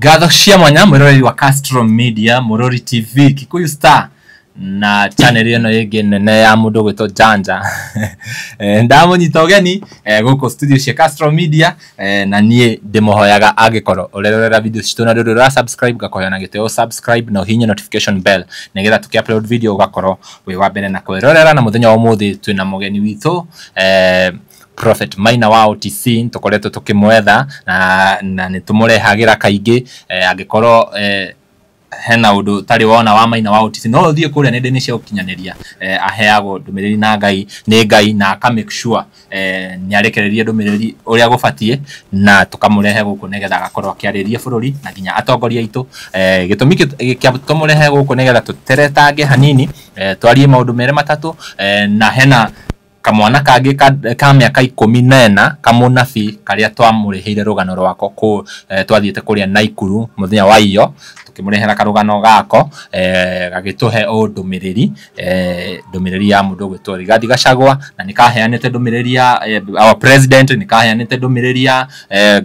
Ngatho cia mwanya mwiroreri wa Castro Media, Murori TV, Kikuyu Star na channel ĩno ĩngĩ nene ya mũndũ gwĩtwo Janja. Ndamũnyita ũgeni gũkũ studio cia Castro Media, na niĩ ndĩmũhoyaga angĩkorwo ũrerorera video citũ na ndũrĩ ũra subscribe, ngakũhoya na gĩtĩo subscribe na ũhihinye notification bell nĩgetha tũkĩ upload video ũgakorwo wĩ wa mbere na kwĩrorera. Na mũthenya wa ũmũthĩ twĩna mũgeni witũ, Prophet Maina wa OTC. Tukoretwo tukimwetha na nĩ tũmũrehagĩra kaingĩ. Angĩkorwo hena ũndũ ũtarĩ wona wa Maina wa OTC, no ũthiĩ kũrĩa nenda-inĩ cia ũkinyanĩria. Aheagwo ndũmĩrĩri na Ngai nĩ Ngai na aka make sure nĩ arekereria ndũmĩrĩri ũrĩa gũbatiĩ, na tũkamũrehe gũkũ nĩgetha agakorwo akĩarĩria bũrũri na nginya atongoria aitũ. Gĩtũmi kĩa tũmũrehe gũkũ nĩgetha tũteretange hanini, twarie maũndũ merĩ matatũ, na hena kamwana kangĩ ka mĩaka 14 kamũnabii karĩa twamũrĩhĩire rũgano rwako kũ twathiĩte kũrĩa Naikuru mũthenya wa iyo, tukĩmũrehera karũgano gako, gagĩtũhe o ndũmĩrĩri, ndũmĩrĩri ya mũndũ ũgwĩtwo Rigathi Gachagua, na nĩ kaheanĩte ndũmĩrĩri ya our president, nĩ kaheanĩte ndũmĩrĩri ya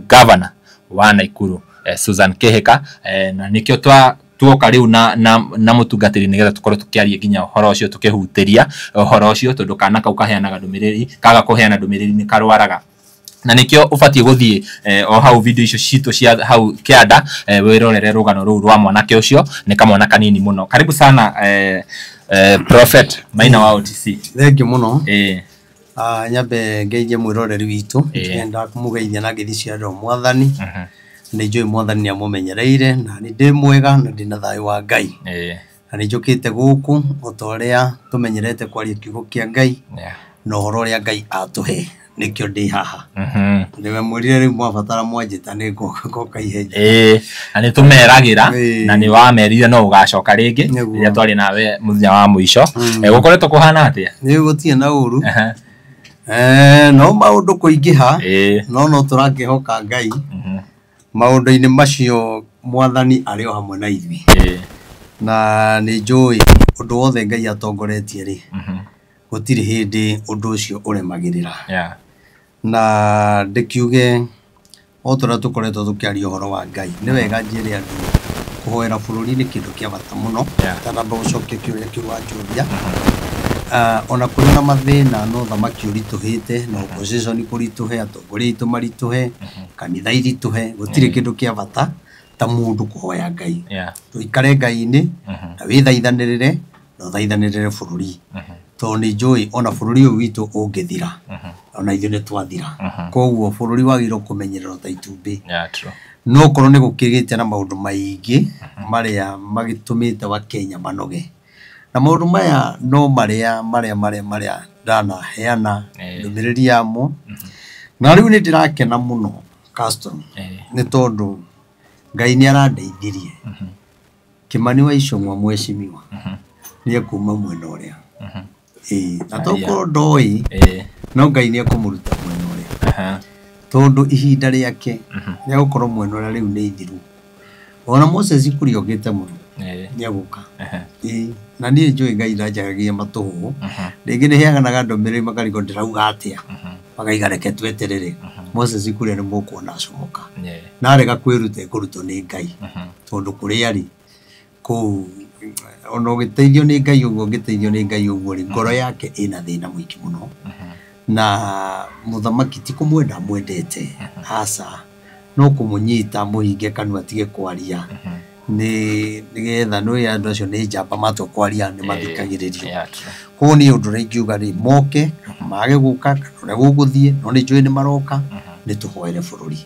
governor wa Naikuru, Susan Kihika, na nĩkĩo twa tuoka rĩu na mũtungatĩri nĩgetha tũkorwo tũkĩaria nginya ũhoro ũcio, tũkĩhutĩria ũhoro ũcio, tondũ kana kau kaheanaga ndũmĩrĩri, kaga kũheana ndũmĩrĩri nĩ karwaraga, na nĩkĩo ũbatiĩ gũthiĩ o hau video icio citũ cia hau kĩanda, wĩrorere rũgano rũu rwa mwanake ũcio. Nĩ kamwana kanini mũno. Karibu sana, Prophet Maina wa OTC. Thengiũ mũno. Nyambe ngeithie mwĩroreri witũ. Ngenda kũmũgeithia na ngeithi cia andũ a Mwathani. Nĩ njũĩ Mwathani nĩ amũmenyereire na nĩ ndĩ mwega na ndĩna thayũ wa Ngai. Na nĩ njũkĩte gũkũ o ta ũrĩa tũmenyerete kwaria kiugo kĩa Ngai na ũhoro ũrĩa Ngai atũhe, nĩkĩo ndĩ haha. Nĩwe rĩu mwabatara mwanjĩta nĩ ngoka ihenya. Ĩĩ, na nĩ tũmeragĩra na nĩ wamerire no ũgacoka rĩngĩ rĩrĩa twarĩ nawe mũthenya wa mũico. Gũkoretwo kũhana atĩa? Nĩ gũtirĩ na ũru. No maũndũ kũingĩha, no tũrakĩhoka Ngai maũndũ-inĩ macio, Mwathani arĩ o hamwe na ithuĩ. Na nĩ njũĩ ũndũ wothe Ngai atongoretie rĩ, gũtirĩ hĩndĩ ũndũ ũcio ũremagĩrĩra. Na ndĩkiuge o ta ũrĩa tũkoretwo tũkĩaria ũhoro wa Ngai, nĩ wega njĩre andũ kũhoera bũrũri nĩ kĩndũ kĩa bata mũno. Itanamba gũcokia kĩũria kĩu wanjũria, ona kũrĩ na mathĩna no thamaki ũritũhĩte na opposition kũritũhe, atongoria aitũ maritũhe, kanitha iritũhe, gũtirĩ kĩndũ kĩa bata ta mũndũ kũhoya Ngai. Tũikare Ngai-inĩ na wĩthaithanĩrĩre na ũthaithanĩrĩre bũrũri, tondũ nĩ njũĩ ona bũrũri ũyũ witũ ũngĩthira, ona ithuĩ nĩ twathira. Koguo bũrũri wagĩrĩirwo kũmenyererwo ta itumbĩ. Yeah, true. No korwo nĩ gũkĩgĩte na maũndũ maingĩ marĩa magĩtũmĩte Wakenya manoge, na maũndũ maya no marĩa marĩa marĩa marĩa ndanaheana ndũmĩrĩri yamo. Na rĩu nĩ ndĩrakena mũno, Castro, nĩ tondũ Ngai nĩ arandeithirie. Kimani wa Ichung'wa mheshimiwa nĩ ekuma mwena ũrĩa. Ĩĩ, na tokorwo ndoĩ, no Ngai nĩ ekũmũruta mwena ũrĩa, tondũ ihinda rĩake rĩa gũkorwo mwena ũrĩa rĩu nĩ ithiru. Ona Moses Kuria okĩte mũno, nĩ egũka. Ĩĩ, na niĩ njũĩ Ngai ndanjaragia matũhũhũ. Rĩngĩ nĩ heanaga ndũmĩrĩri makarigwo ndĩrauga atĩa, makaiga reke tweterere. Moses Kuria nĩ mũkuona acomoka. Na arega kwĩruta, ekũrutwo nĩ Ngai, tondũ kũrĩa arĩ kũu, ona ũgĩteithio nĩ Ngai ũguo, ũngĩteithio nĩ Ngai ũguo rĩ, ngoro yake ĩna thĩna mũingĩ mũno. Na mũthamaki ti kũmwenda amwendete, aca, no kũmũnyita mũhinge kanua atige kwaria, nĩ nĩgetha nĩ andũ acio nĩ njamba, matua kwaria nĩ mathikagĩrĩrio. Yeah, true. Koguo niĩ ũndũ ũrĩa ingiuga rĩ, moke mage gũka kana ũrĩa gũgũthiĩ, no nĩ njũĩ nĩ maroka, nĩ tũhoere bũrũri.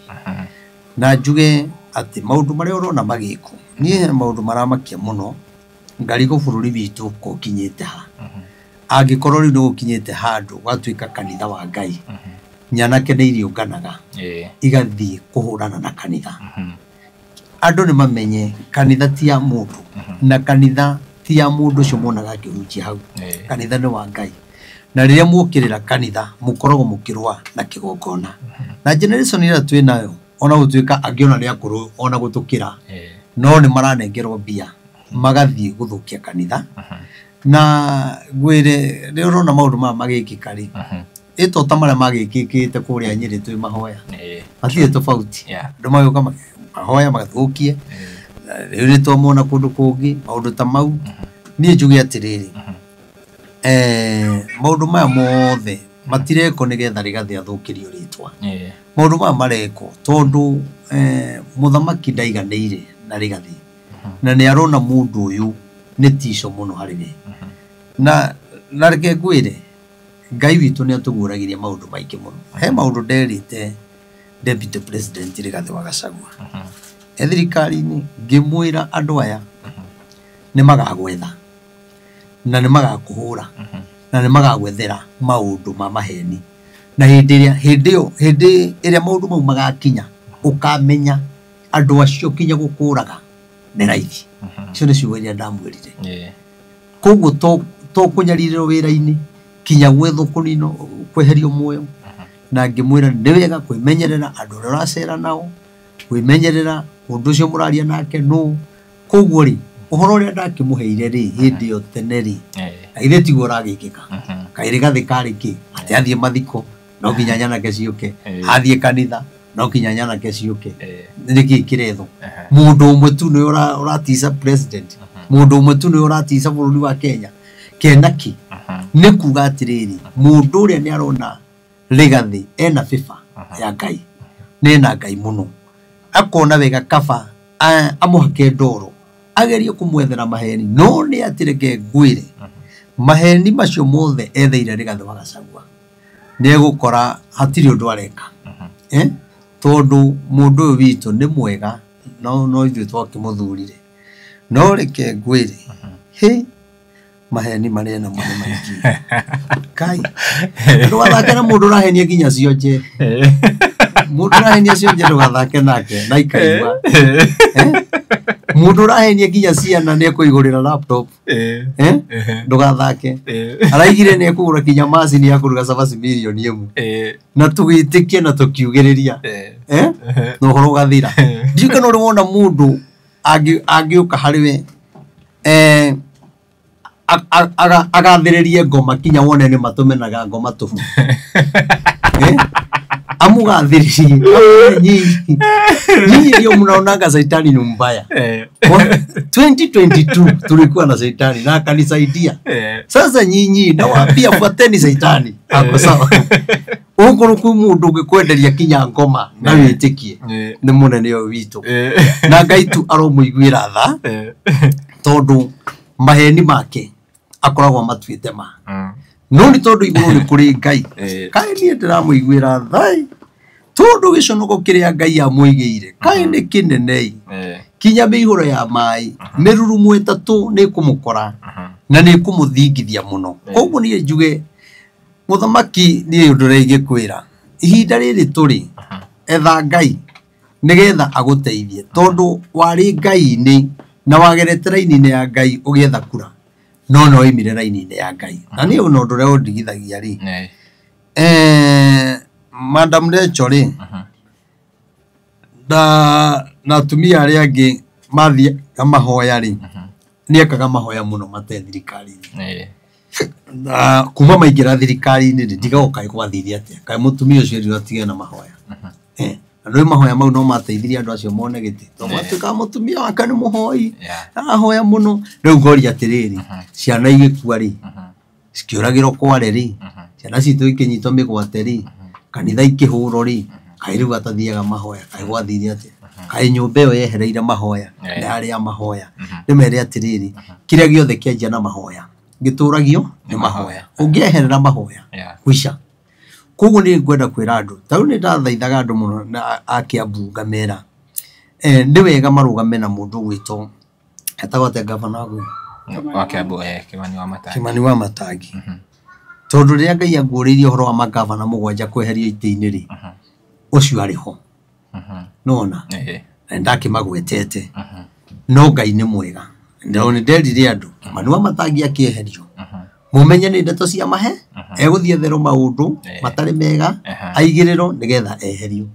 Na njuge atĩ maũndũ marĩa ũrona magĩkwo, niĩ hena maũndũ maramakia mũno, ngarigwo bũrũri witũ ko ũkinyĩte ha. Angĩkorwo rĩu nĩ gũkinyĩte handũ gwatuĩka kanitha wa Ngai, nyanake nĩ iriũnganaga igathiĩ kũhũrana na kanitha. Andũ nĩ mamenye kanitha ti ya mũndũ, na kanitha ti ya mũndũ ũcio monaga akĩhunjia hau. Kanitha nĩ wa Ngai, na rĩrĩa muokĩrĩra kanitha mũkoragwo mũkĩrũa na kĩgongona. Na generation ĩrĩa twĩ nayo, ona gũtuĩka angĩ ona nĩ akũrũ ona gũtũkĩra, no nĩ maranengerwo mbia magathiĩ gũthũkia kanitha. Na ngwĩre rĩrĩa ũrona maũndũ maya magĩkĩka rĩ, ĩto ta marĩa magĩkĩkĩte kũrĩa Nyĩrĩ twĩ mahoya, matirĩ tofauti. Andũ magĩũka Mahoya magathũkie rĩu nĩ twamona kũndũ kũngĩ maũndũ ta mau. Niĩ njuge atĩrĩrĩ, maũndũ maya mothe matirekwo nĩgetha Rigathĩ athũkĩrio rĩtwa. Maũndũ maya marekwo tondũ mũthamaki ndaiganĩire na Rigathĩ na nĩ arona mũndũ ũyũ nĩ tico mũno harĩ we. Na reke ngwĩre, Ngai witũ nĩ atũguũragĩria maũndũ maingĩ mũno. He maũndũ nderĩte Deputy President Rigathĩ wa Gachagua e thirikari-inĩ, ngĩmwĩra andũ aya nĩ magagwetha na nĩ magakũhũra na nĩ magagwethera maũndũ ma maheni, na hĩndĩ ĩrĩa maũndũ mau magakinya ũkamenya andũ acio kinya gũkũraga nĩ raithi. Icio nĩ ciugo iria ndamwĩrire. Koguo to kũnyarirĩrwo wĩra-inĩ kinya gwethwo kũninwo kweherio muoyo. Na ngĩmwĩra nĩ wega kwĩmenyerera andũ arĩa ũracera nao, kwĩmenyerera mũndũ ũcio mũraria nake nũ. Koguo rĩ, ũhoro ũrĩa ndakĩmũheire rĩ hĩndĩ ĩyo tene rĩ, na githĩ tiguo ũragĩkĩka? Kaĩ Rigathĩ karĩ kĩ? Atĩ athiĩ mathiko no nginya nyanake ciũke, athiĩ kanitha no nginya nyanake ciũke. Nĩ kĩĩ kĩrethwo? Mũndũ ũmwe tu nĩwe ũratica president, mũndũ ũmwe tu nĩwe ũratica bũrũri wa Kenya. Kena kĩ? Nĩ kuga atĩrĩrĩ, mũndũ ũrĩa nĩ arona Rigathĩ ena favor ya Ngai, nĩ ena Ngai mũno, akona wega kaba amũhake ndoro agerie kũmwethera maheni. No nĩ atĩ reke ngwĩre, maheni macio mothe etheire Rigathĩ wa Gachagua nĩ egũkora hatirĩ ũndũ areka. Tondũ mũndũ ũyũ witũ nĩ mwega, no ithuĩ twakĩmũthurire. No reke ngwĩre, hĩ, maheni marĩa namo nĩ maingĩ. Kai, ndũgathake na mũndũ ũrahenia nginya cionje. Mũndũ ũrahenia cionje ndũgathake nake na ikaigua. Mũndũ ũrahenia nginya ciana nĩ ekũigũrĩra laptop. Ndũgathake. Araigire nĩ ekũgũra kinya macini ya kũruga cabaci mirioni 1. Na tũgĩtĩkia na tũkiugĩrĩria. Na ũhoro ũgathira. Ndiũĩ kana ũrĩ wona mũndũ angĩũka harĩ we agathĩrĩrie ngoma kinya wone nĩ matũmenaga ngoma tũhu. Amugathĩrĩrie nyinyi ndio mnaonanga saitani ni mbaya. 2022 tulikuwa na saitani na akanisaidia. Sasa nyinyi nawaambia fuateni saitani. Ako sawa. Ũkorwo kwĩ mũndũ ũngĩkwenderia kinya ngoma na wĩtĩkie nĩ mũnene ũyũ witũ. Na Ngai tu aromũiguĩra tha tondũ maheni make akoragwo matuĩte ma. No nĩ tondũ igũrũ nĩ kũrĩ Ngai. Kaĩ niĩ ndĩramũiguĩra tha tondũ gĩconoko kĩrĩa Ngai amũigĩire kaĩ nĩ kĩnene. Kinya mĩihũro ya maĩ mĩrurumo 3 nĩ ĩkũmũkora na nĩ ĩkũmũthingithia mũno. Koguo niĩ njuge mũthamaki niĩ ũndũ ũrĩa ingĩkwĩra ihinda rĩrĩ tũrĩ, etha Ngai nĩgetha agũteithie tondũ warĩ Ngai-inĩ na wagerete raini-inĩ ya Ngai ũgĩetha kura no no oimire raini-inĩ ya Ngai. Na niĩ ona ũndũ ũrĩa ũndigithagia rĩ, Madam Rachel rĩ, na atumia arĩa angĩ mathiaga mahoya rĩ, nĩ ekaga mahoya mũno mate thirikari-inĩ. Na kuma maingĩra thirikari-inĩ rĩ, ndigagwo kaĩ gwathire atĩa, kaĩ mũtumia ũcio erirwo atige na mahoya. Na nĩ mahoya mau no mateithirie andũ acio mone gĩtĩ. Tondũ matuĩkaga mũtumia wake nĩ mũhoi, arahoya mũno. Rĩu ngoria atĩrĩrĩ, ciana igĩkua rĩ, cikĩũragĩrwo kware rĩ, ciana citũ ikĩnyitwo mĩgwate rĩ, kanitha ikĩhũrwo rĩ, kaĩ rĩu atathiaga mahoya, kaĩ gwathire atĩa? Kaĩ nyũmba ĩyo yehereire mahoya, nĩ harĩ ya mahoya. Nĩ mere atĩrĩrĩ, kĩrĩa gĩothe kĩanjia na mahoya gĩtũragio nĩ mahoya. Ũngĩeherera mahoya, kwica. Koguo nĩ ngwenda kwĩra andũ, ta rĩu nĩ ndathaithaga andũ mũno na a Kiambu ngamera, nĩ wega marũgame na mũndũ ũgwĩtwo etagwo atĩa gavana waku? Wa Kiambu, Kimani wa Matangi. Kimani wa Matangi. Tondũ rĩrĩa Ngai anguũrĩirie ũhoro wa magavana 7 kweherio itĩ-inĩ rĩ, ũcio arĩ ho. Nĩwona? Na nĩndakĩmagwetete. No Ngai nĩ mwega. No nĩ nderire andũ, Kimani wa Matangi akĩeherio, mũmenye nĩ ndeto cia mahe, egũthiĩ etherwo maũndũ matarĩ mega, aigĩrĩrwo nĩgetha eherio.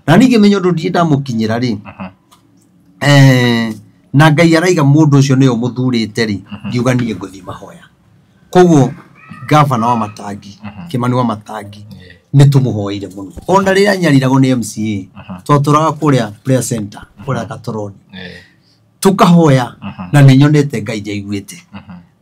Na niĩ ngĩmenya ũndũ ndirĩ ndamũkinyĩra rĩ, na Ngai araiga mũndũ ũcio nĩwe ũmũthurĩte rĩ, ngiuga niĩ ngũthiĩ mahoya. Koguo gavana wa Matangi, Kimani wa Matangi, Nĩ tũmũhoeire mũno. Ona rĩrĩa nyariragwo nĩ MCA, twatũraga kũrĩa prayer center, kũrĩa Gatoroni. Tũkahoya na nĩ nyonete Ngai njaiguĩte.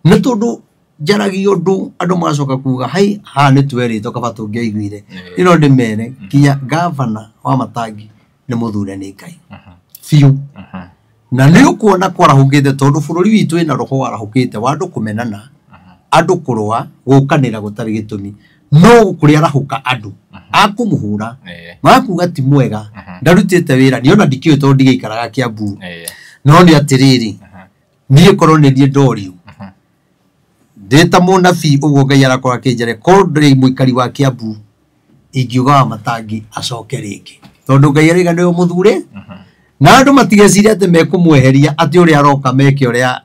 Nĩ tondũ njaragia ũndũ andũ magacoka kuga hai haha nĩ twerĩtwo kaba tũngĩaiguire. Ĩno ndĩmere nginya gavana wa Matangi nĩ mũthure nĩ Ngai. Biũ. Na nĩ ũkuona kwarahũkĩte tondũ bũrũri witũ wĩna roho warahũkĩte wa andũ kũmenana, andũ kũrũa, gũkanĩra gũtarĩ gĩtũmi. No kũrĩ arahũka andũ akũmũhũra magakuga ti mwega, ndarutĩte wĩra niĩ ona ndikĩũĩ tondũ ndigĩikaraga Kiambu. No nĩ atĩrĩrĩ, niĩ korwo nĩ niĩ ndorio ndĩ ta mũnabii ũguo Ngai arakorwo akĩnjĩra korwo ndĩ mũikari wa Kiambu ingiuga wa Matangi acoke rĩngĩ tondũ Ngai arauga nĩwe mũthure na andũ matigecirie atĩ mekũmweheria atĩ ũrĩa aroka meke ũrĩa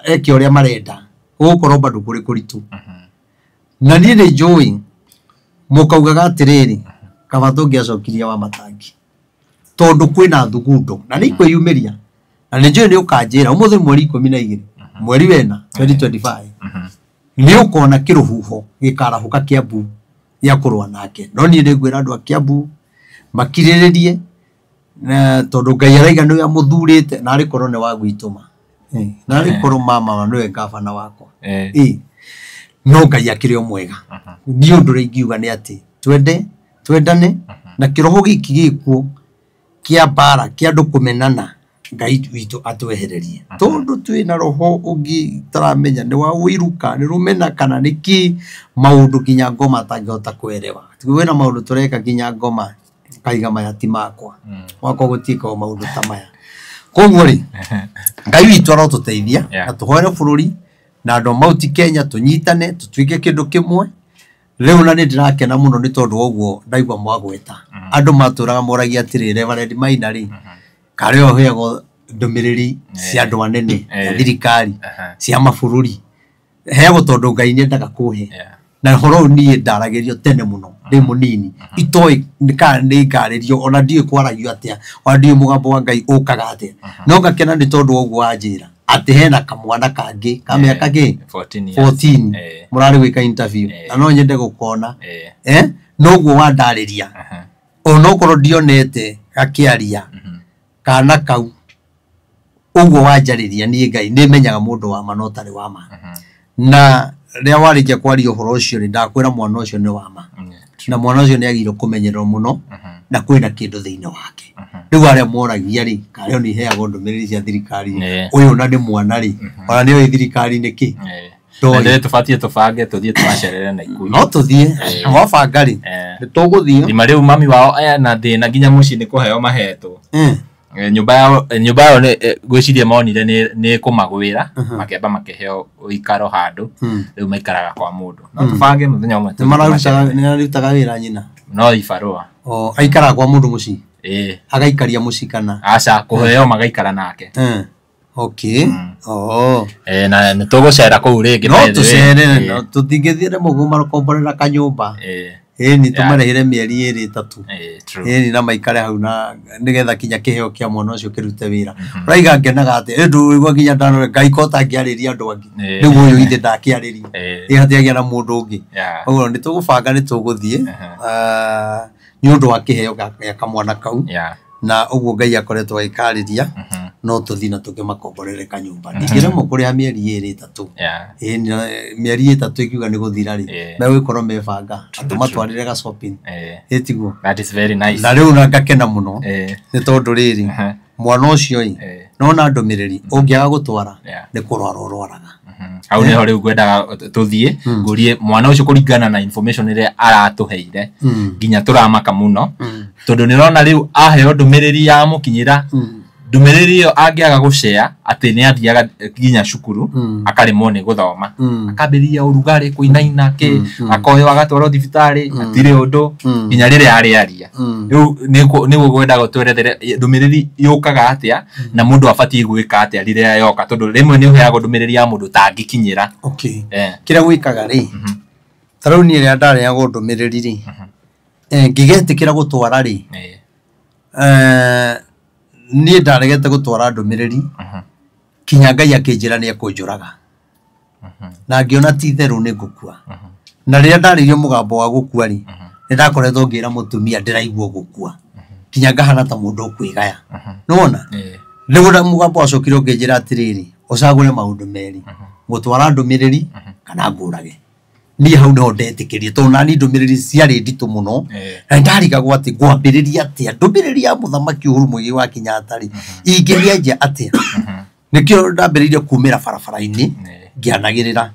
eke ũrĩa marenda gũgũkorwo bado kũrĩ kũritũ. Na niĩ nĩ njũĩ mũkaugaga atĩrĩrĩ kaba tũngĩacokirie wa Matangi tondũ kwĩna thugundo na nĩ ikwĩyumĩria na nĩ njũĩ nĩ ũkanjĩra ũmũthĩ mweri 12 mweri wena 2025 nĩ ũkona kĩrũhuho gĩkarahũka Kiambu gĩa kũrũa nake. No niĩ nĩ ngwĩra andũ a Kiambu makirĩrĩrie na tondũ Ngai araiga nĩwe amũthurĩte na arĩ korwo nĩ wa gwitũ ma na arĩ korwo mama nĩwe gavana wakwa no Ngai akĩrĩ o mwega. Niĩ ũndũ ũrĩa ingiuga nĩ atĩ twende twendane na kĩroho gĩkĩ gĩkuo kĩa mbara kĩa andũ kũmenana Ngai witũ atwehererie tondũ twĩna roho ũngĩ taramenya nĩ wa ũiru kana nĩ rũmena kana nĩ kĩ maũndũ nginya ngoma atangĩhota kwerewa. Kwĩna maũndũ tũreka nginya ngoma kaiga maya ti makwa wakwa gũtiĩkagwo maũndũ ta maya. Koguo rĩ Ngai witũ arotũteithia na tũhoere bũrũri na andũ a Mount Kenya tũnyitane tũtuĩke kĩndũ kĩmwe. Rĩu na nĩ ndĩrakena mũno nĩ tondũ wa ũguo ndaigua mwagweta. Andũ matũraga moragia atĩrĩ Reverend Maina rĩ karĩ we ũheagwo ndũmĩrĩri cia andũ anene ya thirikari cia mabũrũri heagwo tondũ Ngai nĩendaga kũhe. Na ũhoro ũyũ niĩ ndaragĩrio tene mũno ndĩ mũnini itoĩ kana nĩ ngarĩrio ona ndiũĩ kwaragio atĩa ona ndiũĩ mũgambo wa Ngai ũkaga atĩa no ngakena nĩ tondũ wa ũguo wanjĩra atĩ hena kamwana kangĩ ka mĩaka kĩ 14 mũrarĩ gwĩka interview na no nyende gũkona noguo wandarĩria onokorwo ndionete gakĩaria kana kau ũguo wanjarĩria niĩ Ngai nĩmenyaga mũndũ wa ma na ũtarĩ wa ma. Na rĩrĩa warĩkia kwaria ũhoro ũcio rĩ ndakwĩra mwana ũcio nĩ wa ma na mwana ũcio nĩ agĩrĩirwo kũmenyererwo mũno na kwĩna kĩndũ thĩinĩ wake. Rĩu arĩa moragia rĩ karĩo nĩ iheagwo ndũmĩrĩri cia thirikari ũyũ na nĩ mwana rĩ ona nĩoĩ thirikari nĩ kĩ. Nĩ tũbatiĩ tũbange tũthiĩ tũmacerere Naikuru. No tũthiĩ wabanga rĩ nĩ tũgũthiĩ. Rima rĩu mami wao ena thĩna nginya mũciĩ nĩ kũheo mahetwo. Nyũmba yao ngwĩciria monire nĩ kũmagwĩra makĩamba makĩheo ũikaro handũ rĩu maikaraga kwa mũndũ. No tũbange mũthenya ũmwe. Nĩ mararutaga wĩra nyina? No ibarũa. Aikaraga kwa mũndũ mũciĩ? Agaikaria mũciĩ kana? Aca kũheo magaikara nake. Okay. Na nĩ tũgũcera kũu rĩngĩ. No tũcere no tũtingĩthiĩ rĩmwe kũmakomborera kanyũmba. Ĩni tũmarehire mĩeri ĩrĩ ĩtatũ. Ĩni na maikare hau na nĩgetha kinya kĩheo kĩa mwana ũcio kĩrute wĩra. Ũraiga ngenaga atĩ ndũigua nginya ndanore Ngai ko ũtangĩarĩria andũ angĩ. Rĩu ũyũ ithe ndakĩarĩria. Ĩ hatiagĩa na mũndũ ũngĩ. Ũguo nĩ tũgũbanga nĩ tũgũthiĩ nĩ ũndũ wa kĩheo gĩa kamwana kau. Na ũguo Ngai akoretwo agĩkarĩria no tũthiĩ na tũkĩmakomborere kanyũmba. Ndingĩremwo kũrĩha mĩeri ĩrĩ ĩtatũ. Mĩeri ĩtatũ ĩkiuga nĩ gũthira rĩ megũgĩkorwo mebanga tũmatwarĩre ga shopping. Ĩ tiguo? That is very nice. Na rĩu na ngakena mũno nĩ tondũ rĩrĩ mwana ũcio ĩ nona ndũmĩrĩri ũngĩaga gũtwara nĩ kũrwara ũrwaraga. Hau nĩho rĩu ngwendaga tũthiĩ ngũrie mwana ũcio kũringana na information ĩrĩa aratũheire nginya tũramaka mũno tondũ nĩ ũrona rĩu aheo ndũmĩrĩri yamũkinyĩra ndũmĩrĩri ĩyo angĩaga gũcea atĩ nĩ athiaga nginya cukuru akaremwo nĩ gũthoma akambĩrĩria ũrugarĩ kũinaina kĩ akoywo agatwarwo thibitarĩ hatirĩ ũndũ nginya rĩrĩa arĩaria. Rĩu nĩguo ngwendaga ũtwerethere ndũmĩrĩri yũkaga atĩa na mũndũ abatiĩ gwĩka atĩa rĩrĩa yoka tondũ rĩmwe nĩ ũheagwo ndũmĩrĩri ya mũndũ ũtangĩkinyĩra. Kĩrĩa gwĩkaga rĩ ta rĩu niĩ rĩrĩa ndareagwo ndũmĩrĩri rĩ ngĩgetĩkĩra gũtwara rĩ niĩ ndaregete gũtwara ndũmĩrĩri kinya Ngai akĩnjĩra nĩ ekũnjũraga na ngĩona ti itherũ nĩ ngũkua. Na rĩrĩa ndarĩirio mũgambo wa gũkua rĩ Nĩ ndakoretwo ngĩra mũtumia ndĩraigua gũkua kinya ngahana ta mũndũ ũkwĩgaya. Nĩwona? Nĩguo mũgambo wacokire ũkĩnjĩra atĩrĩrĩ, ũcagũre maũndũ merĩ, gũtwara ndũmĩrĩri kana ngũrage. Niĩ hau nĩho ndetĩkĩrie tondũ nani ndũmĩrĩri ciarĩ nditũ mũno na ndarigagwo atĩ ngwambĩrĩria atĩa ndũmĩrĩri ya mũthamaki Uhuru Muigai wa Kenyatta rĩ, ingĩmĩanjia atĩa? Nĩkĩo ndambĩrĩirie kumĩra barabara-inĩ ngĩanagĩrĩra.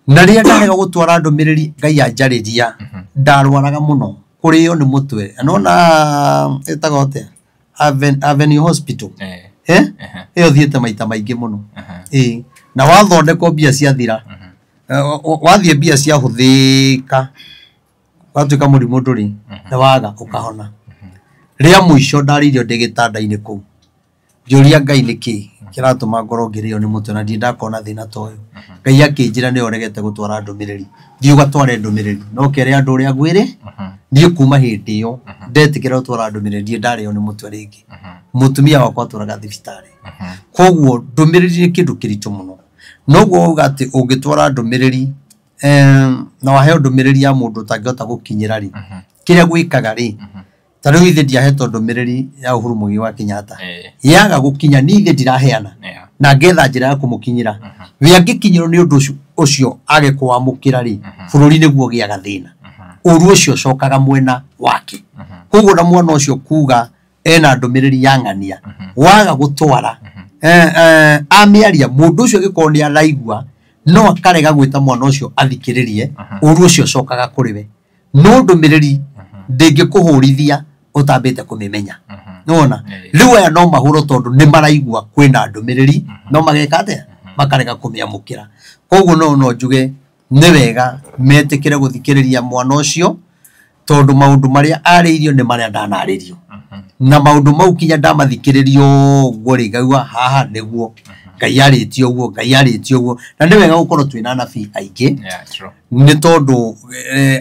Na rĩrĩa ndarega gũtwara ndũmĩrĩri Ngai anjarĩria, ndarwaraga mũno kũrĩo nĩ mũtwe. Nĩwona ĩtagwo atĩa? Avenue Hospital. Ĩyo thiĩte maita maingĩ mũno. Na wathondekwo mbia ciathira, wathiĩ mbia ciahũthĩka, watuĩka mũrimũ ndũrĩ, na waga ũkahona. Rĩa mũico ndarĩirio ndĩ gĩtanda-inĩ kũu. Ngĩũria Ngai nĩkĩ kĩratũma ngorwo ngĩrĩo nĩ mũtwe na ndirĩ ndakorwo na thĩna ta ũyũ. Ngai akĩnjĩra nĩwe ũregete gũtwara ndũmĩrĩri. Thiĩ ũgatware ndũmĩrĩri. No kere andũ ũrĩa ngwĩrĩ, niĩ kuma hĩndĩ ĩyo ndetĩkĩra gũtwara ndũmĩrĩri ndirĩ ndarĩo nĩ mũtwe rĩngĩ. Mũtumia wakwa atũraga thibitarĩ. Koguo ndũmĩrĩri nĩ kĩndũ kĩritũ mũno. Noguo wauga atĩ ũngĩtwara ndũmĩrĩri na waheo ndũmĩrĩri ya mũndũ ũtangĩhota gũkinyĩra rĩ, kĩrĩa gwĩkaga rĩ, ta rĩu ithe ndiahetwo ndũmĩrĩri ya Uhuru Muigai wa Kenyatta. Yaga gũkinya niĩ ithe ndiraheana na ngetha njĩra ya kũmũkinyĩra. We angĩkinyĩrwo nĩ ũndũ ũcio age kũwamũkĩra rĩ, bũrũri nĩguo ũgĩaga thĩna. Ũru ũcio ũcokaga mwena wake. Koguo na mwana ũcio kuga ena ndũmĩrĩri ya ng'ania, waga gũtwara amĩaria mũndũ ũcio angĩkorwo nĩ araigua no akarega gwĩta mwana ũcio athikĩrĩrie, ũru ũcio ũcokaga kũrĩ we. No ndũmĩrĩri ndĩngĩkũhũrithia ũtambĩte kũmĩmenya. Nĩwona? Rĩu aya no mahũrwo tondũ nĩ maraigua kwĩna ndũmĩrĩri no mageka atĩa? Makarega kũmĩamũkĩra. Koguo no njuge nĩ wega metĩkĩre gũthikĩrĩria mwana ũcio tondũ maũndũ marĩa arĩirio nĩ marĩa ndanarĩrio. Na maũndũ mau kinya ndamathikĩrĩrio ũguo rĩ, ngaigua haha nĩguo Ngai arĩtie ũguo, Ngai arĩtie ũguo. Na nĩ wega gũkorwo twĩna anabii aingĩ nĩ tondũ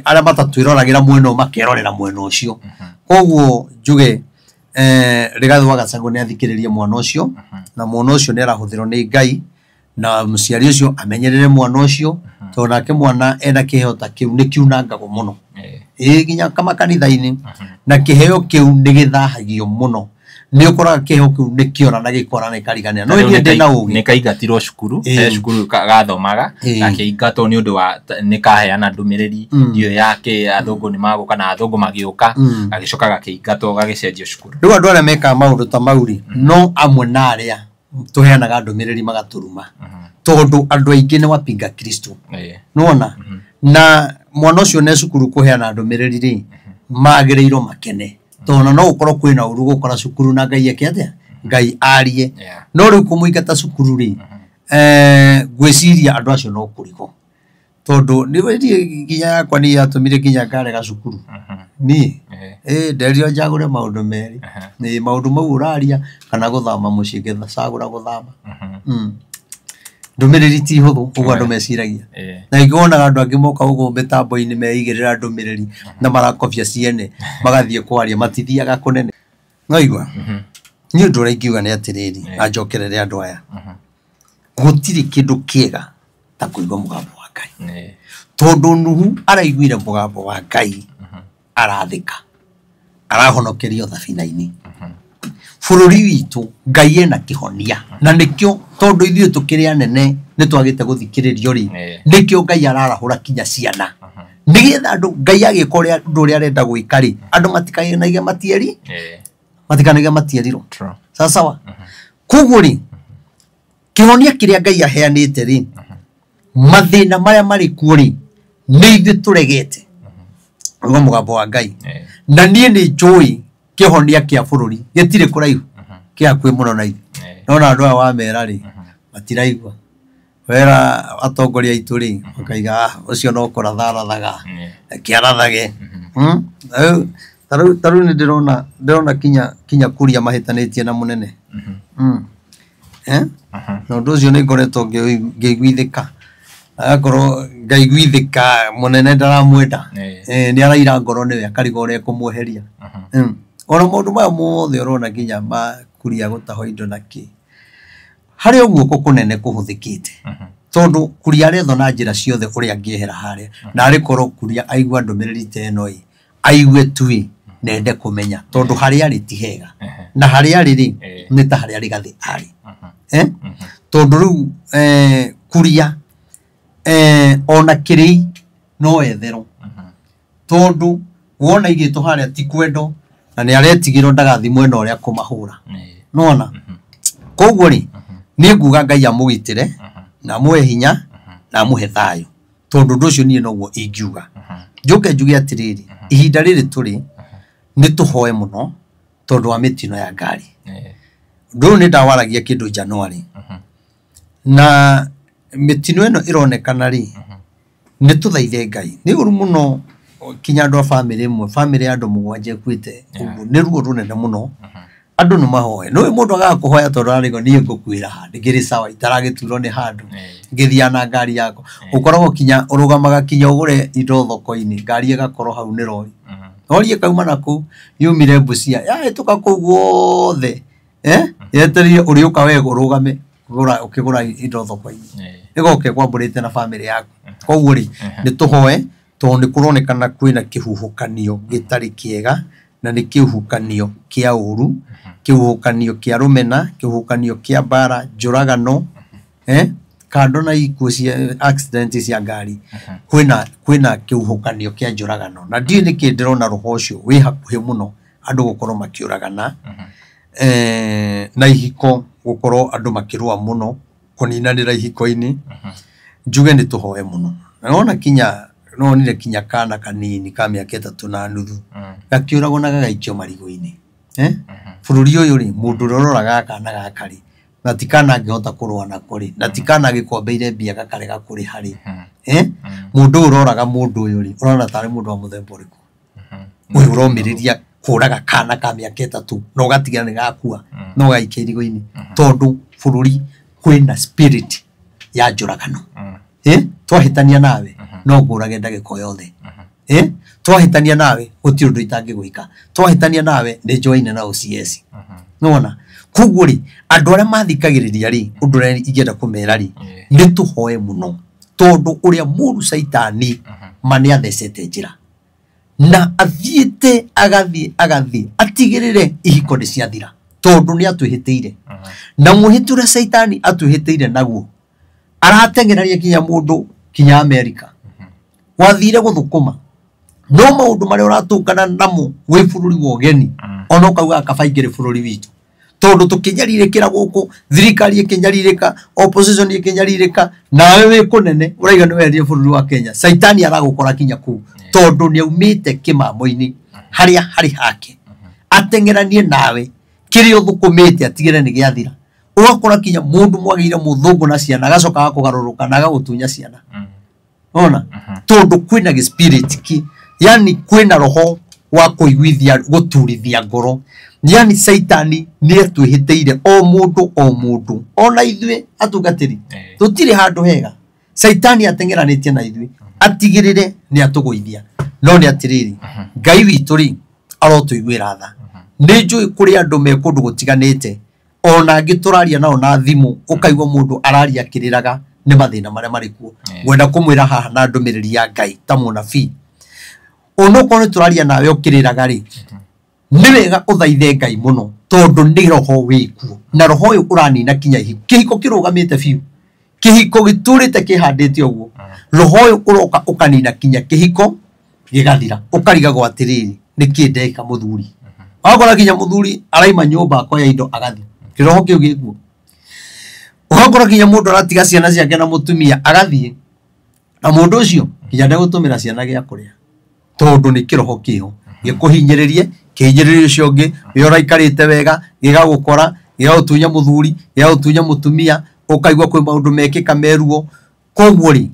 arĩa matatwĩroragĩra mwena ũyũ makerorera mwena ũcio. Koguo njuge Rigathĩ wa Gachagua nĩ athikĩrĩrie mwana ũcio, na mwana ũcio nĩ arahũthĩrwo nĩ Ngai, na mũciari ũcio amenyerere mwana ũcio, tondũ nake mwana ena kĩheo ta kĩu nĩ kiunangagwo mũno. Ĩĩ nginya makanitha-inĩ, na kĩheo kĩu nĩ gĩthahagio mũno. Nĩ ũkoraga kĩheo kĩu nĩ kĩora na gĩkora na gĩkariganĩra. No niĩ ndĩ na ũgĩ. Nĩ kaingatirwo cukuru, he cukuru gathomaga, gakĩingatwo nĩ ũndũ wa nĩ kaheana ndũmĩrĩri ndiũĩ yake athũngũ nĩ magũka na athũngũ magĩũka, gagĩcoka gakĩingatwo gagĩcenjio cukuru. Rĩu andũ arĩa mekaga maũndũ ta mau rĩ, no amwe na arĩa tũheanaga ndũmĩrĩri magatũruma. Tondũ andũ aingĩ nĩ wapinga Kristo. Nĩwona? Na mwana ũcio ne cukuru kũheana ndũmĩrĩri rĩ, magĩrĩirwo makene. Tondũ no gũkorwo kwĩna ũru gũkora cukuru na Ngai eke atĩa? Ngai arie. No rĩu kũmũingata cukuru rĩ, ngwĩciria andũ acio no kũrigwo. Tondũ niĩ nginya yakwa nĩ yatũmire nginya ngarega cukuru. Niĩ nderirwo njagũre maũndũ merĩ. Nĩ maũndũ mau ũraria kana gũthama mũciĩ, ngĩcagũra gũthama. Ndũmĩrĩri ti hũthũ ũguo andũ meciragia. Na ingĩ wonaga andũ angĩ moka gũkũ mĩtambo-inĩ meigĩrĩra ndũmĩrĩri na marakobia ciene magathiĩ kwaria matithiaga kũnene. No igua? Niĩ ũndũ ũrĩa ingiuga nĩ atĩrĩrĩ, na njokerere andũ aya. Gũtirĩ kĩndũ kĩega ta kũigua mũgambo wa Ngai. Tondũ Nuhu araiguire mũgambo wa Ngai, arathĩka, arahonokerio thabina-inĩ. Bũrũri witũ Ngai ena kĩhonia, na nĩkĩo tondũ ithuĩ tũkĩrĩ anene nĩ twagĩte gũthikĩrĩrio rĩ, nĩkĩo Ngai ararahũra kinya ciana. Nĩgetha andũ Ngai agĩka ũrĩa ũndũ ũrĩa arenda gwĩka rĩ, andũ matikanaige matieri, matikanaige matierirwo. Sawa sawa. Koguo rĩ, kĩhonia kĩrĩa Ngai aheanĩte rĩ, mathĩna marĩa marĩ kuo rĩ, nĩ ithuĩ tũregete. Ũguo mũgambo wa Ngai. Na niĩ nĩ njũĩ kĩhonia kĩa bũrũri gĩtirĩ kũraihu, kĩ hakuhĩ mũno na ithuĩ. No na andũ aya wamera rĩ, matiraigua. Wera atongoria aitũ rĩ, makaiga ũcio no kũratha arathaga, reke arathage. Ta rĩu nĩ ndĩrona kinya Kuria mahĩtanĩtie na mũnene. Na ũndũ ũcio nĩ ngoretwo ngĩiguithĩka. Agakorwo ngaiguithĩka mũnene ndaramwenda. Nĩ araira ngoro nĩwe akarigwo ũrĩa ekũmweheria. Ona maũndũ maya mothe ũrona nginya ma Kuria gũtahwo indo na kĩ. Harĩ o guoko kũnene kũhũthĩkĩte. Tondu Kuria arethwo na njĩra ciothe ũrĩa angĩehera harĩa na arĩ korwo Kuria aigua ndũmĩrĩri ta ĩno ĩ aigue tu nende kũmenya tondu harĩa arĩ ti hega na harĩa arĩ rĩ nĩ ta harĩa Rigathĩ arĩ tondu rĩu Kuria ona kĩrĩi no etherwo tondu wona igĩtwo harĩa ti kwendo na nĩ aretigĩrwo ndagathi mwena ũrĩa kũmahũra nona koguo rĩ nĩ nguga Ngai amũgitĩre na amũhe hinya na amũhe thayũ tondu ũndũ ũcio niĩ noguo ingiuga. Njoke njuge atĩrĩrĩ ihinda rĩrĩ tũrĩ nĩ tũhoe mũno tondu wa mĩtino ya ngari. Ũndũ ũyũ nĩ ndawaragia kĩndũ January na mĩtino ĩno ĩronekana rĩ nĩ tũthaithe Ngai. Nĩ ũru mũno kinya andũ a bamĩrĩ ĩmwe, bamĩrĩ ya andũ mũgwanja ĩkuĩte ũguo nĩ ruo rũnene mũno. Andũ nĩ mahoe. Nĩ mũndũ agaga kũhoya tondũ ararigwo niĩ ngũkuĩra handũ ngĩrĩ sawa itaragĩturwo nĩ handũ ngĩthiaga na ngari yakwa. Ũkoragwo kinya ũrũgamaga kinya ũgũre indo thoko-inĩ ngari ĩgakorwo hau nĩ rori. Rori ĩkauma nakũu yumire Busia yahĩtũka kũu guothe yetereire ũrĩũka we ũrũgame ũkĩgũra indo thoko-inĩ ĩgoka ĩkwambũrĩte na bamĩrĩ yaku. Koguo rĩ nĩ tũhoe tondũ nĩ kũronekana kwĩna kĩhuhũkanio gĩtarĩ kĩega na nĩ kĩhuhũkanio kĩa ũru, kĩhuhũkanio kĩa rũmena, kĩhuhũkanio kĩa mbara, njũragano, kando na ikuũ cia accident cia ngari kwĩna kĩhuhũkanio kĩa njũragano na ndiũĩ nĩkĩ ndĩrona roho ũcio wĩ hakuhĩ mũno andũ gũkorwo makĩũragana na ihiko gũkorwo andũ makĩrũa mũno kũninanĩra ihiko-inĩ. Njuge nĩ tũhoe mũno na nona kinya nonire kinya kana kanini ka mĩaka 3.5 gakĩũragwo na gagaikio marigũ-inĩ. Bũrũri ũyũ rĩ mũndũ ũrĩa ũroraga kana gaka rĩ na ti kana angĩhota kũrũa nako rĩ na ti kana agĩkombeire mbia gakarega kũrĩha rĩ mũndũ ũyũ ũroraga mũndũ ũyũ rĩ ũrona tarĩ mũndũ wa mũthemba ũrĩkũ ũyũ ũromĩrĩria kũraga kana ka mĩaka 3 na ũgatigira nĩ gakua na ũgaikia irigũ-inĩ tondũ bũrũri kwĩna spirit ya njũragano. Twahĩtania nawe no ngũrage ndagĩka o yothe. Twahĩtania nawe gũtirĩ ũndũ itangĩgwĩka. Twahĩtania nawe nĩ njoine na OCS. Nĩwona? Koguo rĩ andũ arĩa mathikagĩrĩria rĩ ũndũ ũrĩa ingĩenda kũmera rĩ nĩ tũhoe mũno tondũ ũrĩa mũru Caitani ma nĩ athecete njĩra na athiĩte agathiĩ atigĩrĩre ihiko nĩ ciathira tondũ nĩ atwĩhĩtĩire na mwĩhĩtĩ ũrĩa Caitani atwĩhĩtĩire naguo arateng'eraria kinya mũndũ kinya Amerika wathire gũthũkũma no maũndũ marĩa ũratũngana namo wĩ bũrũri wa ũgeni ona ũkauga kaba ingĩrĩ bũrũri witũ tondũ tũkĩnyarirĩkĩra gũkũ thirikari ĩkĩnyarirĩka opposition ĩkĩnyarirĩka nawe wĩ kũnene ũraiga nĩ wendia bũrũri wa Kenya. Caitani aragũkora kinya kũu tondũ nĩ aumĩte kĩmamo-inĩ harĩa harĩ hake ateng'eranie nawe kĩrĩa ũthũkũmĩte atigĩre nĩ gĩathira. Ũgakora kinya mũndũ mwagĩire mũthũngũ na ciana agacoka agakũgarũrũka na agagũtunya ciana. Ona tondũ kwĩna gĩ spirit ki yani kwĩna roho wa kũiguithia gũturithia ngoro yani Caitani nĩ atwĩhĩtĩire o mũndũ o mũndũ ona ithuĩ atungatĩri tũtirĩ handũ hega. Caitani ateng'eranĩtie na ithuĩ atigĩrĩre nĩ atũgũithia no nĩ atĩrĩrĩ Ngai witũ rĩ arotũiguĩra tha. Nĩ njũĩ kũrĩ andũ me kũndũ gũtiganĩte ona angĩ tũraria nao na thimũ ũkaigua mũndũ araria akĩrĩraga nĩ mathĩna marĩa marĩ kuo. Ngwenda kũmwĩra haha na ndũmĩrĩri ya Ngai ta mũnabii onokorwo nĩ tũraria nawe ũkĩrĩraga rĩ nĩ wega ũthaithe Ngai mũno tondũ nĩ roho wĩkuo na roho ũyũ ũranina kinya ihiko. Kĩhiko kĩrũgamĩte biũ, kĩhiko gĩtũrĩte kĩhandĩte ũguo, roho ũyũ ũroka ũkanina kinya kĩhiko gĩgathira ũkarigagwo atĩrĩrĩ nĩkĩ ndeka mũthuri. Wakora kinya mũthuri araima nyũmba akoya indo agathiĩ kĩroho kĩu gĩkuo. Ũgakora kinya mũndũ aratiga ciana ciake na mũtumia agathiĩ na mũndũ ũcio kinya ndegũtũmĩra ciana gĩa kũrĩa tondũ nĩ kĩroho kĩho gĩkũhinyĩrĩrie kĩhinyĩrĩrie ũcio ũngĩ we ũraikarĩte wega gĩgagũkora gĩgagũtunya mũthuri gĩgagũtunya mũtumia ũkaigua kwĩ maũndũ mekĩka meruo. Koguo rĩ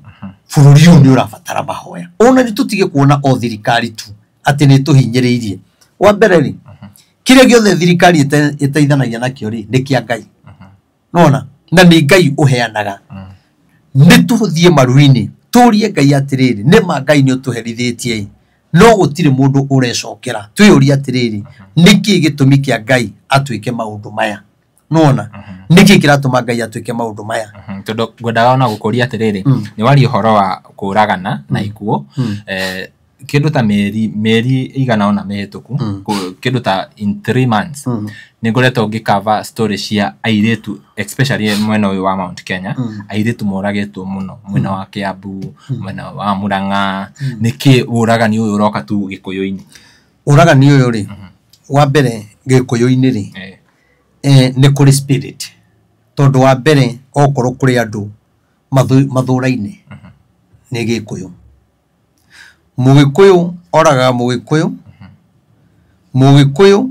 bũrũri ũyũ nĩ ũrabatara mahoya ona nĩ tũtige kuona o thirikari tu atĩ nĩ tũhinyĩrĩirie. Wa mbere rĩ kĩrĩa gĩothe thirikari ĩteithanagia nakĩo rĩ nĩ kĩa Ngai nona na nĩ Ngai ũheanaga. Nĩ tũthiĩ maru-inĩ tũrie Ngai atĩrĩrĩ nĩ ma Ngai nĩ ũtũherithĩtie no gũtirĩ mũndũ ũrecokera. Twĩyũrie atĩrĩrĩ nĩkĩ gĩtũmi kĩa Ngai atwĩke maũndũ maya nona Nĩkĩ kĩratũma Ngai atwĩke maũndũ maya? Tondũ ngwendaga ona gũkũria atĩrĩrĩ, nĩ waria ũhoro wa kũragana na ikuũ, kĩndũ ta mĩeri ĩigana ũna mĩhĩtũku, kĩndũ ta in 3 months, nĩ ngoretwo ngĩcover story cia airĩtu, especially mwena ũyũ wa Mount Kenya, airĩtu moragĩtwo mũno mwena wa Kiambu, mwena wa Murang'a. Nĩkĩ ũragani ũyũ ũroka tu Gĩkũyũ-inĩ? Ũragani ũyũ rĩ, wa mbere Gĩkũyũ-inĩ rĩ, nĩ kũrĩ spirit, tondũ wa mbere okorwo kũrĩ andũ mathũraine nĩ Gĩkũyũ. Mũgĩkũyũ oragaga mũgĩkũyũ, mũgĩkũyũ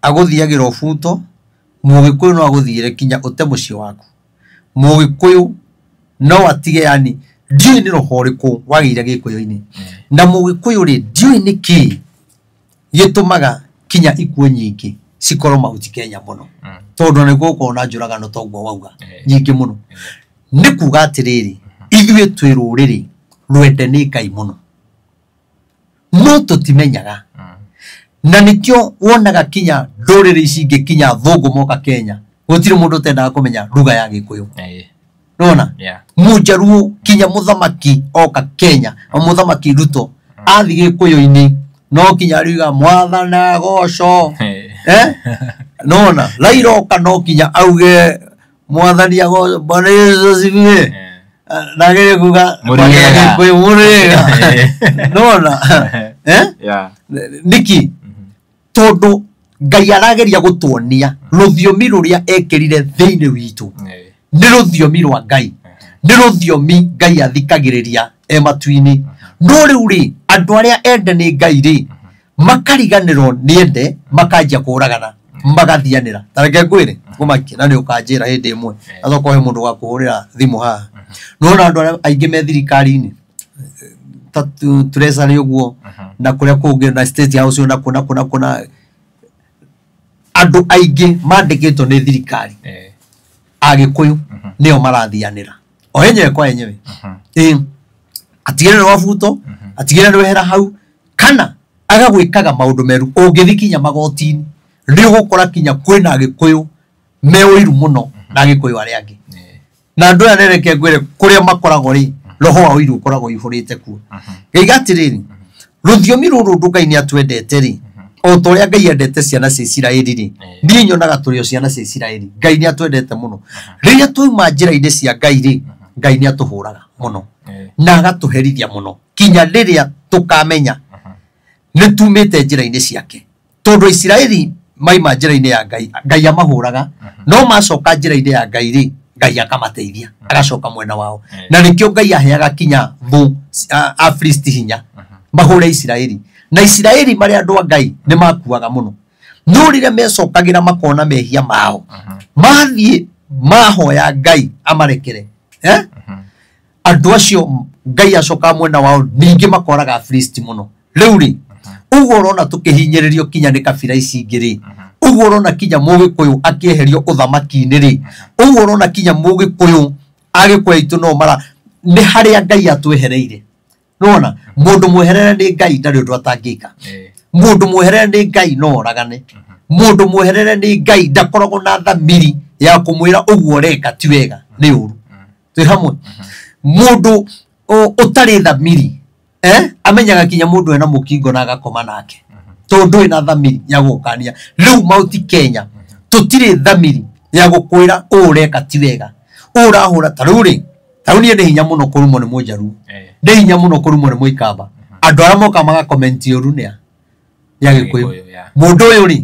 agũthiagĩra ũbuto, mũgĩkũyũ no agũthiĩre kinya ũte mũciĩ waku, mũgĩkũyũ no atige, yani ndiũĩ nĩ roho ũrĩkũ wagĩire Gĩkũyũ-inĩ. Na mũgĩkũyũ rĩ, ndiũĩ nĩkĩ gĩtũmaga kinya ikuũ nyingĩ cikorwo Mount Kenya mũno, tondũ nĩ gũkorwo na njũragano toguo wauga nyingĩ mũno. Nĩ kuga atĩrĩrĩ, ithuĩ twĩ rũrĩrĩ rwende nĩ Ngai mũno, no tũtimenyaga. Na nĩkĩo wonaga kinya ndũrĩrĩ ici ingĩ, kinya athũngũ moka Kenya, gũtirĩ mũndũ ũtendaga kũmenya lugha ya Gĩkũyũ. Nĩwona? Mũnjaruo kinya mũthamaki oka Kenya, mũthamaki Ruto athiĩ Gĩkũyũ-inĩ no kinya ariuga mwathani agocwo. Nĩwona? Raila oka no kinya auge mwathani agocwo, Bwana Yesu asifiwe. Na agerie kuga Mũrĩega. Gĩkũyũ mũrĩega. Nĩwona? Nĩkĩ? Tondũ Ngai arageria gũtuonia rũthiomi rũrĩa ekĩrire thĩinĩ witũ nĩ rũthiomi rwa Ngai, nĩ rũthiomi Ngai athikagĩrĩria e matu-inĩ. No rĩu rĩ, andũ arĩa ende nĩ Ngai rĩ, makariganĩrwo nĩ ende, makanjia kũragana, magathianĩra. Ta reke ngwĩre, ngũmakie na nĩ ũkanjĩra hĩndĩ ĩmwe, acoka ũhe mũndũ wa kũhũrĩra thimũ haha. Nĩwona andũ arĩa aingĩ me thirikari-inĩ ta Treasury ũguo, na kũrĩa kũngĩ, na State House, na kũ na kũ na kũ, na andũ aingĩ mandĩkĩtwo nĩ thirikari Agĩkũyũ nĩo marathianĩra o enyewe kwa enyewe. Atigĩrĩre wabuto, atigĩrĩre nĩwehera hau, kana agagwĩkaga maũndũ meru. Ũngĩthiĩ kinya magoti-inĩ nĩ ũgũkora kinya kwĩna Agĩkũyũ me ũiru mũno na Agĩkũyũ arĩa angĩ. Na andũ aya nĩreke ngwĩre kũrĩa makoragwo rĩ, roho wa ũiru ũkoragwo ũihũrĩte kuo. Ngaiga atĩrĩrĩ, rũthiomi rũrũ ũndũ Ngai nĩ atwendete rĩ, o ta ũrĩa Ngai endete ciana cia Isiraeli rĩ, niĩ nyonaga tũrĩ o ciana cia Isiraeli. Ngai nĩ atwendete mũno. Rĩrĩa twauma njĩra-inĩ cia Ngai rĩ, Ngai nĩ atũhũraga mũno na agatũherithia mũno kinya rĩrĩa tũkamenya nĩ tumĩte njĩra-inĩ ciake. Tondũ Isiraeli maima njĩra-inĩ ya Ngai, Ngai amahũraga, no macoka njĩra-inĩ ya Ngai rĩ, Ngai akamateithia, agacoka mwena wao. Na nĩkĩo Ngai aheaga kinya thũ Afilisti hinya mahũre Isiraeli. Na Isiraeli marĩ andũ a Ngai nĩ makuaga mũno, no rĩrĩa mecokagĩra makona mehia mao, mathiĩ mahoya Ngai amarekere, andũ acio Ngai acokaga mwena wao, ningĩ makoraga Afilisti mũno. Rĩu rĩ, ũguo ũrona tũkĩhinyĩrĩrio kinya nĩ kabira ici ingĩ rĩ, ũguo ũrona kinya mũgĩkũyũ akĩeherio ũthamaki-inĩ rĩ, ũguo ũrona kinya mũgĩkũyũ agĩkũyũ aitũ no mara, nĩ harĩa Ngai atwehereire. Nĩwona? Mũndũ mweherere nĩ Ngai ndarĩ ũndũ atangĩka. Mũndũ mweherere nĩ Ngai no oragane. Mũndũ mweherere nĩ Ngai ndakoragwo na thamiri ya kũmwĩra ũguo ũreka ti wega, nĩ ũru. Twĩ hamwe. Mũndũ ũtarĩ thamiri, amenyaga kinya mũndũ ena mũkingo na agakoma nake, tondũ ndũrĩ na thamiri ya gũgũkania. Rĩu Mount Kenya tũtirĩ thamiri ya gũkwĩra ũũ ũreka ti wega, ũũ ũrahũra. Ta rĩu rĩ, ta rĩu niĩ nĩ hinya mũno kũrumwo nĩ Mũnjaruo, nĩ hinya mũno kũrumwo nĩ Mũikamba. Andũ arĩa moka magakomenti ũru nĩ a Agĩkũyũ. Mũndũ ũyũ rĩ,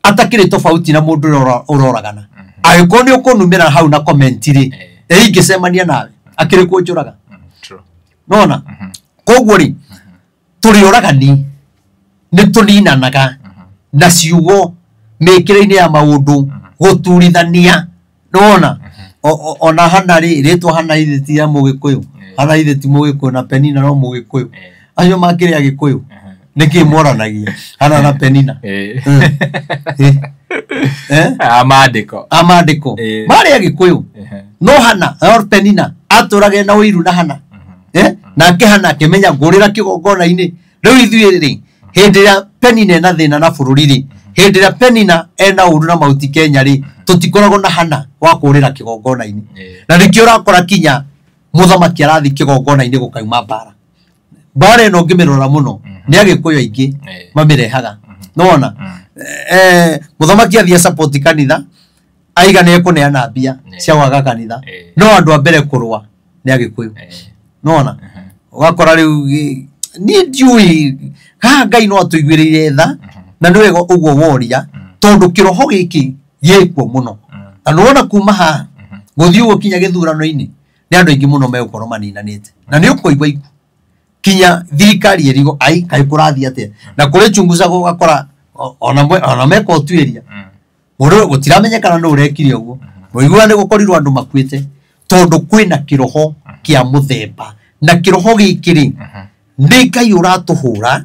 atakĩrĩ tofauti na mũndũ ũrĩa ũroragana. Angĩkorwo nĩ ũkũnumĩra hau na comment rĩ, ingĩcemania nawe akĩrĩ kũnjũraga. Nona? Koguo rĩ, tũrĩ oragani, nĩ tũninanaga na ciugo mĩkĩre-inĩ ya maũndũ, gũturithania. Nĩwona? Ona Hana rĩ, rĩtwa Hana ithe ti ya Mũgĩkũyũ. Hana ithe ti Mũgĩkũyũ na Penina no Mũgĩkũyũ. Acio makĩrĩ Agĩkũyũ. Nĩkĩ moranagia? Hana na Penina. Amandĩko. Amandĩko. Marĩ Agĩkũyũ. No Hana, no Penina atũrage na ũiru na Hana. Nake Hana akĩmenya ngũrĩra kĩgongona-inĩ. Rĩu ithuĩ rĩ, hĩndĩ ĩrĩa Penina ena thĩna na bũrũri rĩ, Hĩndĩ ĩrĩa Penina ena ũru na Mauti Kenya rĩ, tũtikoragwo na Hana wa kũrĩra kĩgongona-inĩ. Na nĩkĩo ũrakora kinya mũthamaki arathiĩ kĩgongona-inĩ gũkauma mbara. Mbara ĩno ũngĩmĩrora mũno nĩ Agĩkũyũ aingĩ mamĩrehaga. Nĩwona? Mũthamaki athiĩ support kanitha, aiga nĩ ekũneana mbia cia gwaka kanitha, no andũ a mbere kũrũa nĩ Agĩkũyũ. Nĩwona? Ũgakora rĩu niĩ ndiũĩ haha Ngai no atũiguĩrĩire tha, na nĩ wega ũguo woria, tondũ kĩroho gĩkĩ gĩkuo mũno. Na nĩwona kuma haha gũthiĩ ũguo kinya gĩthurano-inĩ nĩ andũ aingĩ mũno megũkorwo maninanĩte, na nĩ ũkũigua ikuũ kinya thirikari ĩrigo ai kaĩ kũrathiĩ atĩa, na kũrĩ chunguza ũgakora ona meka ũtuĩria mũndũ gũtiramenyekana nũ ũrekire ũguo. Mũiguaga nĩ gũkorirwo andũ makuĩte tondũ kwĩna kĩroho kĩa mũthemba, na kĩroho gĩkĩ rĩ nĩ Ngai ũratũhũra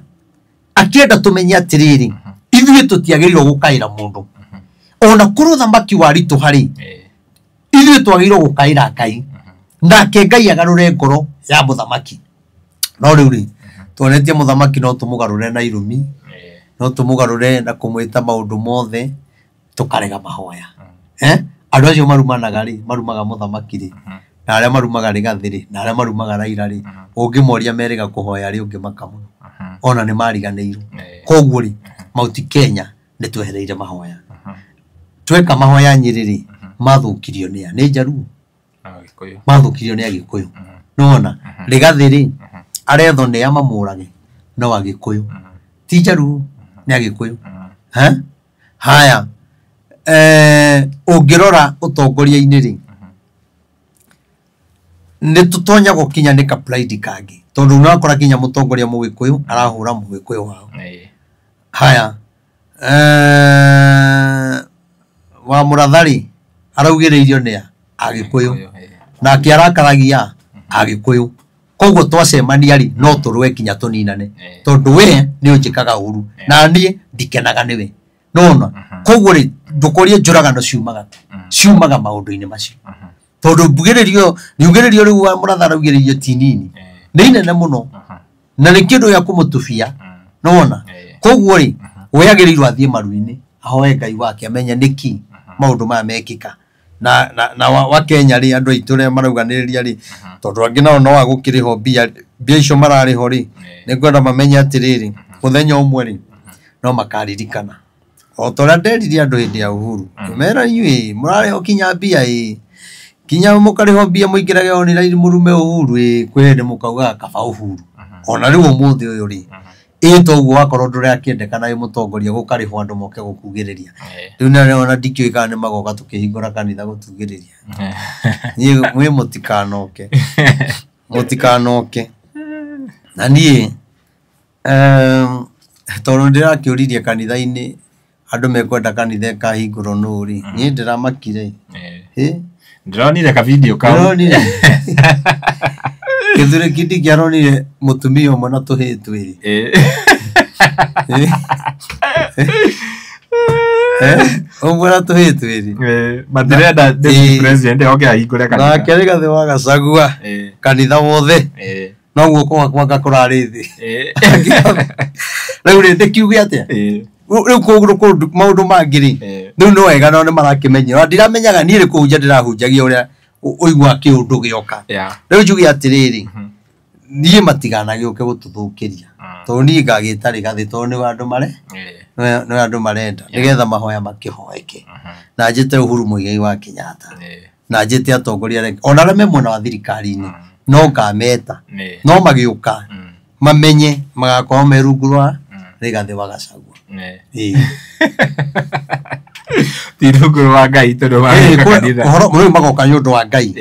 akĩenda tũmenye atĩrĩrĩ, ithuĩ tũtiagĩrĩirwo gũkaĩra mũndũ. Ona kũrĩ ũthamaki wa ritũha rĩ, ithuĩ twagĩrĩirwo gũkaĩra Ngai, nake Ngai agarũre ngoro ya mũthamaki. No rĩu rĩ, tuonetie mũthamaki no tũmũgarũre na irumi, no tũmũgarũre na kũmwĩta maũndũ mothe, tũkarega mahoya. Andũ acio marumanaga rĩ, marumaga mũthamaki rĩ, na arĩa marumaga Rigathĩ rĩ, na arĩa marumaga Raila rĩ, ũngĩmoria merĩga kũhoya rĩ, ũngĩmaka mũno. Ona nĩ mariganĩirwo. Koguo rĩ, Mauti Kenya nĩ twehereire mahoya. Tweka mahoya Nyĩrĩ rĩ, mathũkirio nĩ a? Nĩ Njaruo? Mathũkirio nĩ Agĩkũyũ. Nĩwona? Rigathĩ rĩ, arethwo nĩ a mamũrage? No Agĩkũyũ. Ti Njaruo, nĩ Agĩkũyũ. Haya, ũngĩrora ũtongoria-inĩ rĩ, nĩ tũtonyagwo kinya nĩ ka pride kangĩ, tondũ ũrakora kinya mũtongoria mũgĩkũyũ arahũra mũgĩkũyũ wao. Haya, wa Mũratha rĩ, araugĩrĩirio nĩ a? Agĩkũyũ. Nake arakaragia Agĩkũyũ. Koguo twacemania rĩ, no tũrũe kinya tũninane, tondũ we nĩ ũnjĩkaga ũru na niĩ ndikenaga nĩwe. Nĩwona? Koguo rĩ, ndũkorie njũragano ciumaga ciumaga maũndũ-inĩ macio, tondũ mbugĩrĩrio riugĩrĩrio rĩu wa Mũratha araugĩrĩirio ti nini, nĩ inene mũno, na nĩ kĩndũ gĩa kũmũtubia. Nĩwona? Koguo rĩ, we agĩrĩirwo athiĩ maru-inĩ ahoe Ngai wake amenye nĩkĩ maũndũ maya mekĩka. Na wa Kenya rĩ, andũ aitũ arĩa marauganĩrĩria rĩ, tondũ angĩ nao no agũkĩrĩhwo mbia, mbia icio mararĩhwo rĩ, nĩ ngwenda mamenye atĩrĩrĩ, mũthenya ũmwe rĩ, no makaririkana. O ta ũrĩa nderire andũ hĩndĩ ya Uhuru, ngĩmera inyuĩ mũrarĩhwo kinya mbia ĩ, kinya mũkarĩhwo mbia mũingĩrage online mũrume Uhuru ĩ, kwĩ hĩndĩ mũkaugaga kaba Uhuru. Ona rĩu ũmũthĩ ũyũ rĩ, ĩ toguo wakorwo ndũrakĩendekana wĩ mũtongoria gũkarĩhwo andũ moke gũkugĩrĩria. Rĩu na ona ndikĩũĩ kana nĩ magoka tũkĩhingũra kanitha gũtugĩrĩria. Niĩ mwĩ mũtikanoke. Mũtikanoke. Na niĩ tondũ ndĩrakĩũririe kanitha-inĩ andũ mekwenda kanitha ĩkahingũrwo nũ rĩ, niĩ ndĩramakire. Ndĩronire ka video kau. Ndĩronire. Gĩthure Kindiki aronire mũtumia ũmwe na tũhĩĩ twĩrĩ. Ũmwe na tũhĩĩ twĩrĩ. Matirenda deputy president oke ahingũre kanitha. Nake Rigathĩ wa Gachagua kanitha wothe no guoko gwakwa kũrarĩ thĩ. Rĩu rĩ, ndĩkiuge atĩa? Rĩu kũndũ kũndũ maũndũ mangĩ rĩ, rĩu nĩ wega nao nĩ marakĩmenya. Ona ndiramenyaga niĩ nĩ kũhunjia ndĩrahunjagia ũrĩa ũiguaga kĩũndũ gĩoka. Rĩu njuge atĩrĩrĩ, niĩ matiganagĩũke gũtũthũkĩria. Tondũ niĩ ngagĩta Rigathĩ tondũ nĩwe andũ mare, nĩwe andũ marenda, nĩgetha mahoya makĩhoeke. Na njĩte Uhuru Muigai wa Kenyatta. Na njĩte atongoria arĩa angĩ, ona arĩa me mwena wa thirikari-inĩ, no ngameta. No magĩũka, mamenye magakorwo me rungu rwa Rigathĩ wa Gachagua. Ti rungu rwa Ngai tondũ magĩũka kanitha. Ũhoro rĩu magoka nĩ ũndũ wa Ngai.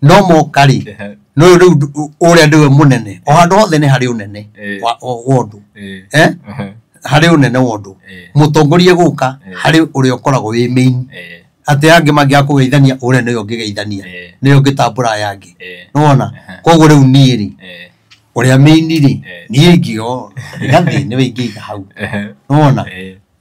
No moka rĩ, no rĩu ũrĩa nĩwe mũnene. O handũ hothe nĩ harĩ ũnene wa ũndũ. Harĩ ũnene wa ũndũ. Mũtongoria gũka harĩ ũrĩa ũkoragwo wĩ main. Atĩ angĩ mangĩaga kũgeithania, ũrĩa nĩwe ũngĩgeithania. Nĩwe ũngĩtambũra aya angĩ. Nĩwona? Koguo rĩu niĩ rĩ, ũrĩa main rĩ, niĩ ingiuga Rigathĩ nĩwe ingĩiga hau. Nĩwona?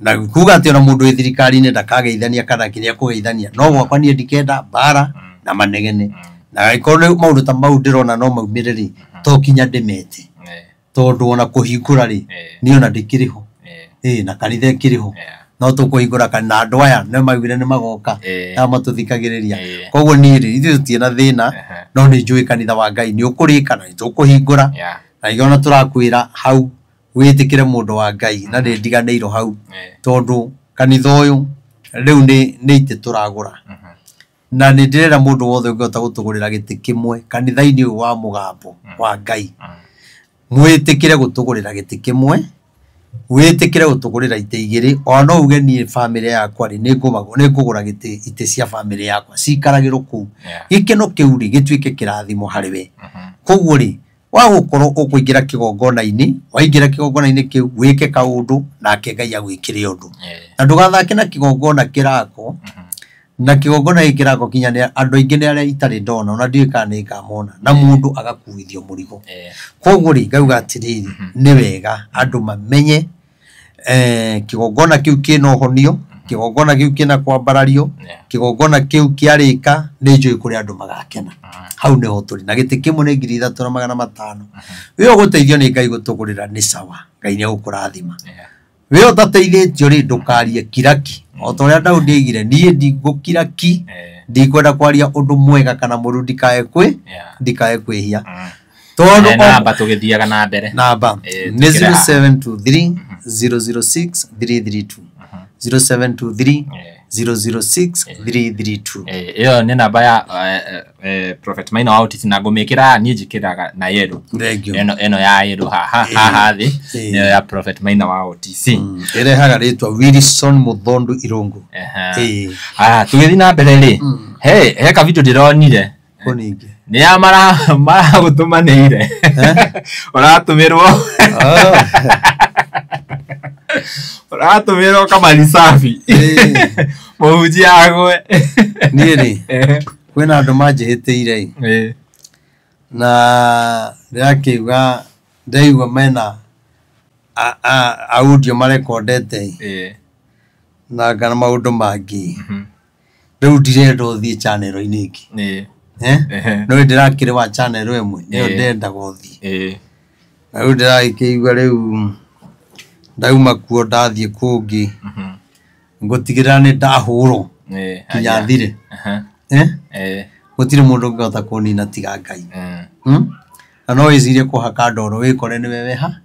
Na kuga atĩ ona mũndũ wĩ thirikari-inĩ ndakageithania kana kĩrĩa kũgeithania, no gwakwa niĩ ndikenda mbara na manegene. Na angĩkorwo nĩ maũndũ ta mau ndĩrona no maumĩre rĩ, to kinya ndĩmete. Tondũ ona kũhingũra rĩ, niĩ ona ndĩkĩrĩ ho. Ĩĩ, na kanitha ĩkĩrĩ ho. No tũkũhingũra na andũ aya nĩ maugire nĩ magoka na matũthikagĩrĩria. Koguo niĩ rĩ, ithuĩ tũtirĩ na thĩna, no nĩ njũĩ kanitha wa Ngai nĩ ũkũrĩka na nĩ tũkũhingũra. Na nĩkĩo ona tũrakwĩra hau wĩtĩkĩre mũndũ wa Ngai, na nĩ ndiganĩirwo hau, tondũ kanitha ũyũ rĩu nĩ itĩ tũragũra. Na nĩ ndĩrera mũndũ wothe ũngĩhota gũtũgũrĩra gĩtĩ kĩmwe kanitha-inĩ ũyũ wa mũgambo wa Ngai, mwĩtĩkĩre gũtũgũrĩra gĩtĩ kĩmwe, wĩtĩkĩre gũtũgũrĩra itĩ igĩrĩ. Ona no uge niĩ bamĩrĩ yakwa rĩ, nĩ ngũgũra gĩtĩ itĩ cia bamĩrĩ yakwa cikaragĩrwo kũu. Gĩkeno kĩu rĩ, gĩtuĩke kĩrathimo harĩ we. Koguo rĩ, wa gũkorwo ũkũingĩra kĩgongona-inĩ, waingĩra kĩgongona-inĩ kĩu wĩke kaũndũ nake Ngai agwĩkĩre ũndũ. Na ndũgathake na kĩgongona kĩrako, na kĩgongona gĩkĩ kĩrako kinya nĩ andũ aingĩ nĩ arĩa itarĩ ndona, ona ndiũĩ kana nĩ ngamona, na mũndũ agakuithio mũrigo. Koguo rĩ, ngauga atĩrĩrĩ, nĩ wega andũ mamenye kĩgongona kĩu kĩna ũhonio, kĩgongona kĩu kĩna kwambarario, kĩgongona kĩu kĩarĩka, nĩ njũĩ kũrĩa andũ magakena. Hau nĩho tũrĩ. Na gĩtĩ kĩmwe nĩ 3500. We ũgũteithio nĩ Ngai gũtũgũrĩra nĩ sawa, Ngai nĩ egũkũrathima. We ũtateithĩtio rĩ, ndũkarie kiraki. O ta ũrĩa Daudi oigire, niĩ ndigũkira ki, ndikwenda kwaria ũndũ mwega kana mũũru, ndikae kwĩhia. Tondũ namba tũgĩthiaga na mbere. Namba nĩ 0723 006 332. 0723 006 332. Ĩyo nĩ namba ya Prophet Maina wa Otis, na ngũmĩkĩra niĩ njĩkĩraga na yellow. Ĩno ya yellow haha haha thĩ nĩyo ya Prophet Maina wa OTC. Ĩrehaga rĩtwa Wilson Muthondu Irungu. Tũgĩthiĩ na mbere rĩ, he ka video ndĩronire. Nĩ ya maragũtũmanĩire. Ũratũmĩrwo. Ũratũmĩrwo kamari safi. Mũhunjia agwe. Niĩ rĩ, kwĩna andũ manjĩhĩtĩire. Na ndĩrakĩuga ndĩraigua mena audio marekondete na ngana maũndũ mangĩ. Rĩu ndirenda ũthiĩ channel-inĩ ĩngĩ. No ndĩrakĩrĩ wa channel ĩmwe nĩyo ndendaga ũthiĩ. Na rĩu ndĩragĩkĩigua rĩu ndauma kuo ndathiĩ kũngĩ, ngũtigĩrĩra nĩ ndahũrwo nginya thire. Gũtirĩ mũndũ ũngĩhota kũnina tiga Ngai. Na no wĩcirie kũhaka ndoro wĩkore nĩwe weha,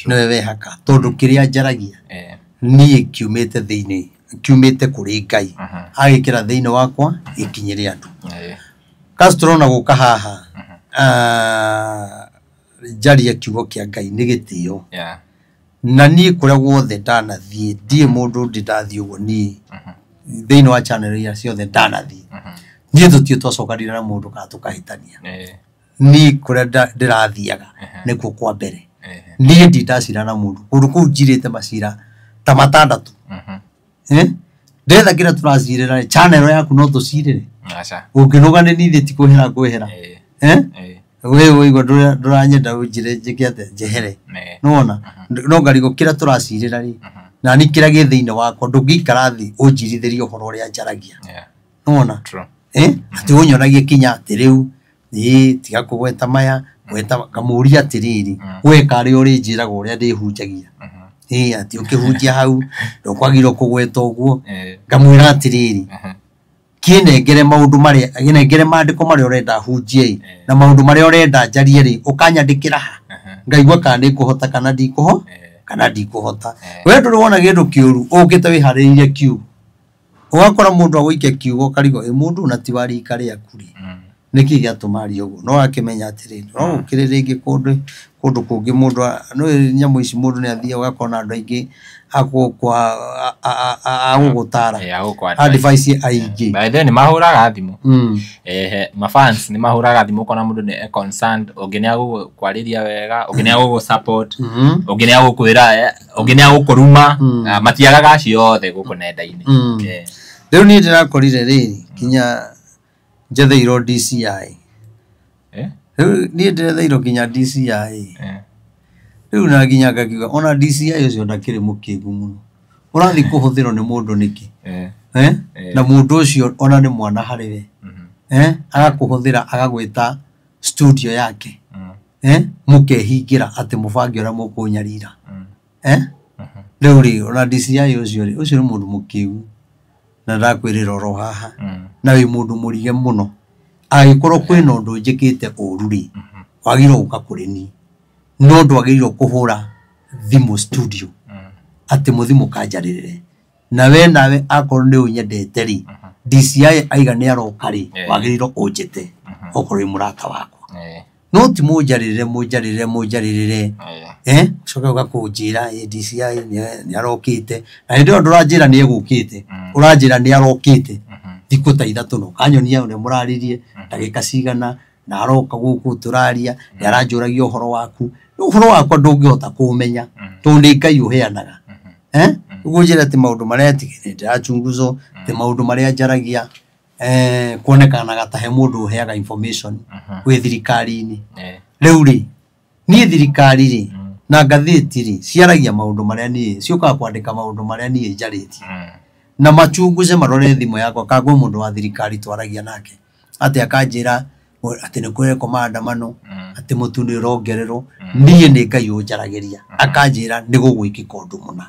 nĩwe wehaka, tondũ kĩrĩa njaragia niĩ kiumĩte thĩinĩ, kiumĩte kũrĩ Ngai, agĩkĩra thĩinĩ wakwa gĩkinyĩre andũ. Castro na gũka haha njarie kiugo kĩa Ngai nĩ gĩtĩo. Na niĩ kũrĩa guothe ndanathiĩ, ndirĩ mũndũ ndĩ ndathiĩ ũguo niĩ thĩinĩ wa channel iria ciothe ndanathiĩ, niĩ tũtirĩ twacokanĩrĩra na mũndũ kana tũkahĩtania. Niĩ kũrĩa ndĩrathiaga nĩkuo kwa mbere. Niĩ ndirĩ ndacira na mũndũ, kũndũ kũu njirĩte macira ta matandatũ. Ndetha kĩrĩa tũracirĩra, channel yaku no tũcirĩre. Ũngĩnũga nĩ niĩ ti kwĩhera ngwĩhera. We ũigua ndũranyenda ũnjĩre njĩke atĩa, njehere. Nĩwona? No ngarigwo kĩrĩa tũracirĩra rĩ, na niĩ kĩrĩa gĩ thĩinĩ wakwa ndũngĩikara thĩ ũnjirithĩrie ũhoro ũrĩa njaragia. Nĩwona? Atĩ ũnyonagie kinya atĩ rĩu tiga kũgweta maya, gweta ngamũria atĩrĩrĩ, we karĩ ũrĩnjĩraga ũrĩa ndĩhunjagia. Atĩ ũkĩhunjia hau ndũkwagĩrĩirwo kũgweta ũguo. Ngamwĩra atĩrĩrĩ, kĩnengere maũndũ marĩa, kĩnengere maandĩko marĩa ũrenda hunjie, na maũndũ marĩa ũrenda njarie rĩ, ũkanyandĩkĩra ha, ngaigua kana nĩngũhota kana ndikũho, kana ndikũhota. We ndũrĩ wona kĩndũ kĩũru ũkĩte wĩharĩrĩirie kiugo, ũgakora mũndũ agũikia kiugo ũkarigwo, ĩ mũndũ na ti wa rika rĩaku rĩ, nĩkĩ gĩatũma arie ũguo? No akĩmenya atĩrĩrĩ, no gũkĩrĩ rĩngĩ kũndũ kũngĩ mũndũ no nyamũ ici mũndũ nĩ athiaga ũgakora andũ aingĩ agũgũtara, advice aingĩ. By the way, nĩ mahũraga thimũ. Mafans nĩ mahũraga thimũ ũkona mũndũ nĩ concerned, ũngĩ nĩ agũkwarĩria wega, ũngĩ nĩ agũgũ support, ũngĩ nĩ agũkwĩra, ũngĩ nĩ agũkũruma, matiagaga acio othe gũkũ nenda-inĩ. Rĩu niĩ ndĩrakorire rĩrĩ kinya njetheirwo DCI. Rĩu niĩ ndĩretheirwo nginya DCI. Rĩu na nginya ngakiuga ona DCI ũcio ndakĩrĩ mũkĩgu mũno. Ũrathiĩ kũhũthĩrwo nĩ mũndũ nĩkĩ? Na mũndũ ũcio ona nĩ mwana harĩ we. Agakũhũthĩra agagwĩta studio yake. Mũkehingĩra atĩ mũbange ũrĩa mũkũnyarira. Rĩu rĩ ona DCI ũcio rĩ ũcio nĩ mũndũ mũkĩgu na ndakwĩrĩra oro haha na wĩ mũndũ mũrige mũno angĩkorwo kwĩna ũndũ njĩkĩte ũru rĩ wagĩrĩirwo gũka kũrĩ niĩ no ndwagĩrĩirwo kũhũra thimũ studio atĩ mũthi mũkanjarĩrĩre na we nawe akorwo nĩ ũnyendete rĩ DCI aiga nĩ aroka rĩ wagĩrĩirwo ũnjĩte okorwo wĩ mũrata wakwa no ti mũnjarĩrĩre mũnjarĩrĩre mũnjarĩrĩre coke ũgakũnjĩra DCI nĩ arokĩte na hĩndĩ ĩyo ndũranjĩra nĩ egũkĩte ũranjĩra nĩ arokĩte thikũ ta ithatũ no kanyonia ũrĩa mũraririe ndagĩka cigana na aroka gũkũ tũraria nĩ aranjũragia ũhoro waku ũhoro wakwa ndũngĩhota kũũmenya tondũ nĩ Ngai ũheanaga ũguo njĩra atĩ maũndũ marĩa ndĩrachunguzwo atĩ maũndũ marĩa njaragia kuonekanaga ta he mũndũ ũheaga information gwĩ thirikari-inĩ rĩu rĩ niĩ thirikari rĩ na ngathĩti rĩ ciaragia maũndũ marĩa niĩ ciũkaga kwandĩka maũndũ marĩa niĩ njarĩtie na machunguze marore thimũ yakwa kana kwĩ mũndũ wa thirikari twaragia nake atĩ akanjĩra atĩ nĩ kũrekwo maandamano atĩ mũtu nĩ ũrongererwo niĩ nĩ Ngai ũnjaragĩria akanjĩra nĩ gũgwĩkĩka ũndũ mũna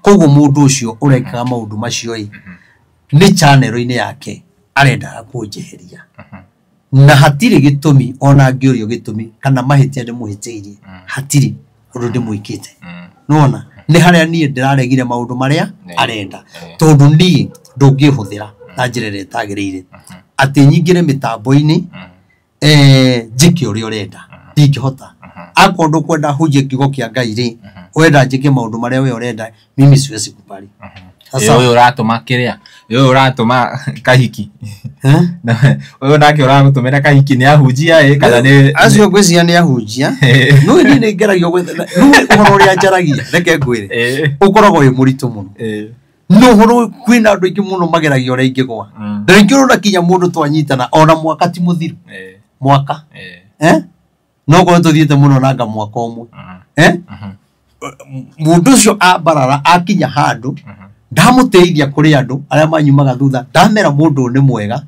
koguo mũndũ ũcio ũrekaga maũndũ macio ĩ nĩ channel-inĩ yake arendaga kũnjeheria na hatirĩ gĩtũmi ona ngĩũrio gĩtũmi kana mahĩtia ndĩmũhĩtĩirie hatirĩ ũndũ ndĩmwĩkĩte nĩwona nĩ harĩa niĩ ndĩraregire maũndũ marĩa arenda tondũ niĩ ndũngĩhũthĩra na njĩra ĩrĩa ĩtagĩrĩire atĩ nyingĩre mĩtambo-inĩ njĩke ũrĩa ũrenda ndingĩhota akorwo ndũkwenda hunjie kiugo kĩa Ngai rĩ ũrenda njĩke maũndũ marĩa we ũrenda mimi siwezi kubali. Sasa ũyũ ũratũma kĩrĩa ũyũ ũratũma kahiki ũyũ nake ũragũtũmĩra kahiki nĩ ahunjia ĩ kana nĩ acio ngwĩciria nĩ ahunjia no niĩ nĩ ngeragio gwetha no ũhoro ũrĩa njaragia reke ngwĩre ũkoragwo wĩ mũritũ mũno no ũhoro kwĩna andũ aingĩ mũno mageragia ũrĩa ingĩgwa na rĩngĩ ũrona kinya mũndũ twanyitana ona mwaka ti mũthiru mwaka no korwo tũthiĩte mũno nanga mwaka ũmwe mũndũ ũcio ambarara akinya handũ ndamũteithia kũrĩ andũ arĩa manyumaga thutha ndamera mũndũ ũyũ nĩ mwega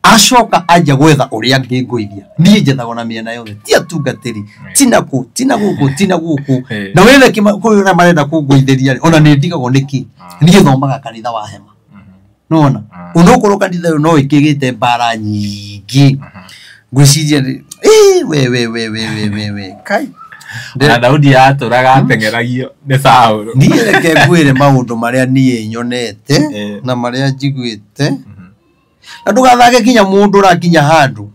acoka anja gwetha ũrĩa angĩngũithia niĩ njethagwo na mĩena yothe ti atungatĩri ti na kũ ti na gũkũ ti na gũkũ na wethe kũrĩ ũrĩa marenda kũngũithĩria rĩ ona nĩ ndigagwo nĩkĩ niĩ thomaga kanitha wa hema nĩwona onokorwo kanitha ũyũ no ĩkĩgĩte mbara nyingĩ ngwĩciria we we we we we we we kai na Daudi atũraga ateng'eragio nĩ Saũlũ niĩ reke ngwĩre maũndũ marĩa niĩ nyonete na marĩa njiguĩte na ndũgathake kinya mũndũ ũrakinya handũ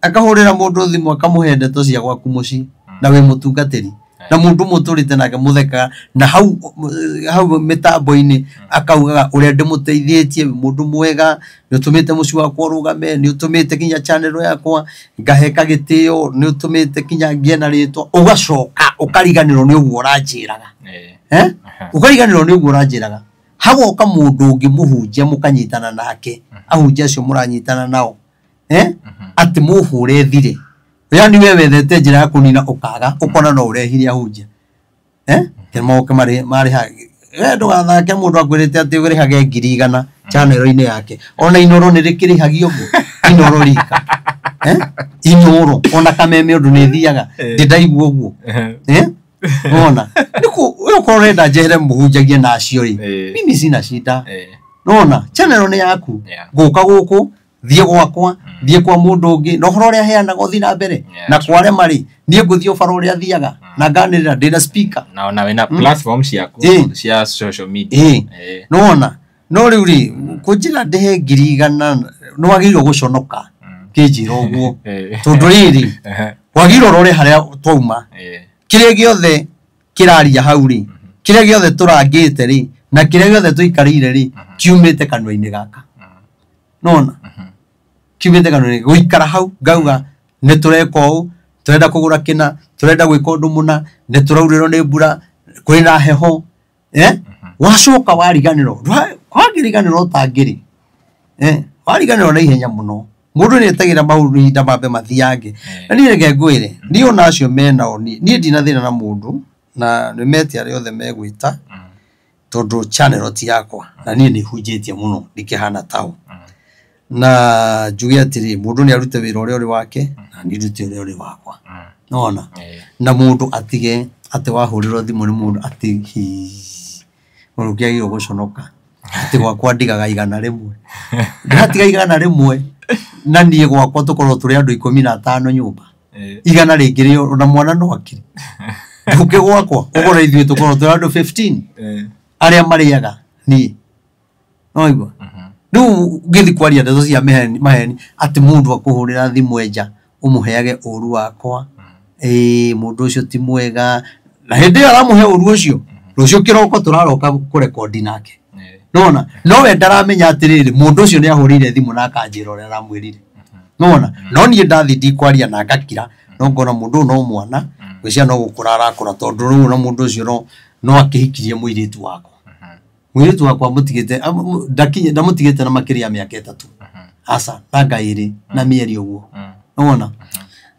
akahũrĩra mũndũ thimũ akamũhe ndeto cia gwaku mũciĩ na wĩ mũtungatĩri na mũndũ mũtũrĩte nake mũtheka na hau hau mĩtambo-inĩ akaugaga ũrĩa ndĩmũteithĩtie mũndũ mwega nĩ ũtũmĩte mũciĩ wakwa ũrũgame nĩ ũtũmĩte kinya channel yakwa ngaheka gĩtĩo nĩ ũtũmĩte kinya ngĩe na rĩtwa ũgacoka ũkariganĩrwo nĩ ũguo ũranjĩraga ũkariganĩrwo nĩ ũguo ũranjĩraga hagoka mũndũ ũngĩ mũhunjia mũkanyitana nake ahunjia acio mũranyitana nao atĩ mũhũre thire yani we wethete njĩra ya kũnina ũkaga ũkona no ũrehire ahunjia moke marĩha we ndũgathake mũndũ akwĩrĩte atĩ ũrĩhage 100,000 channel-inĩ yake ona Inoro nĩ rĩkĩrĩhagio ũguo Inoro rika Inoro ona Kameme ũndũ nĩ thiaga ndĩndaigua ũguo ona nĩkũ ũkorwo ũrenda njehere mũhunjagie na acio rĩ mimi sina shida nona channel nĩ yaku ngũka gũkũ thiĩ gwakwa thiĩ kwa mũndũ ũngĩ na ũhoro ũrĩa heanaga ũthiĩ na mbere na kwa arĩa marĩ niĩ ngũthiĩ ũbara ũrĩa thiaga na nganĩrĩra ndĩna speaker na ona wĩna platform ciaku cia social media nĩwona no rĩu rĩ kũnjĩra ndĩhe 100,000 nĩ wagĩrĩirwo gũconoka kĩnjĩra ũguo tondũ rĩrĩ wagĩrĩirwo ũrore harĩa twauma kĩrĩa gĩothe kĩraria hau rĩ kĩrĩa gĩothe tũrangĩte rĩ na kĩrĩa gĩothe tũikarĩire rĩ kiumĩte kanua-inĩ gaka nona kiumĩte kanua-inĩ gũikara hau ngauga nĩ tũreka ũũ tũrenda kũgũra kĩna tũrenda gwĩka ũndũ mũna nĩ tũraurĩrwo nĩ mbura kwĩna heho wacoka wariganĩrwo wangĩriganĩrwo ũtangĩrĩ wariganĩrwo na ihenya mũno mũndũ nĩ etagĩra maũndũ ihinda mambe mathiange na niĩ reke ngwĩre niĩ ona acio menao niĩ ndina thĩna na mũndũ na nĩ mete arĩa othe megwĩta tondũ channel ti yakwa na niĩ nĩ hunjĩtie mũno ndikĩhana tao na njuge atĩrĩ mũndũ nĩ arute wĩra ũrĩa ũrĩ wake na niĩ ndute ũrĩa ũrĩ wakwa nona na mũndũ atige Atĩ wahũrĩrwo thimũ nĩ mũndũ atĩ mũndũ ũkĩagĩrĩirwo gũconoka atĩ gwakwa ndigaga 100. Ndĩratiga 100 na niĩ gwakwa tũkorwo tũrĩ andũ 15 nyũmba. 100 rĩngĩ rĩo ona mwana no akire. Ndũke gwakwa ũgũre ithuĩ tũkorwo tũrĩ andũ 15 arĩa marĩaga niĩ. No igua. Rĩu ngĩthiĩ kwaria ndeto cia maheni atĩ mũndũ akũhũrĩra thimũ enja ũmũheage ũru wakwa. Mũndũ ũcio ti mwega. Na hĩndĩ ĩyo aramũhe ũru ũcio rũciũ kĩroko tũraroka kũrekondi nake. Nona no we ndaramenya atĩrĩrĩ mũndũ ũcio nĩ ahũrĩire thimũ na akanjĩra ũrĩa aramwĩrire. Nona no niĩ ndathi ndikwaria na ngakira no ngona mũndũ ũyũ no mwana gwĩciria no gũkũra arakũra tondũ rĩu na mũndũ ũcio no akĩhikirie mũirĩtu wakwa. Mũirĩtu wakwa mũtigĩte ndamũtigĩte na makĩria ya mĩaka 3. Aca nanga 2 na mĩeri ũguo. Nona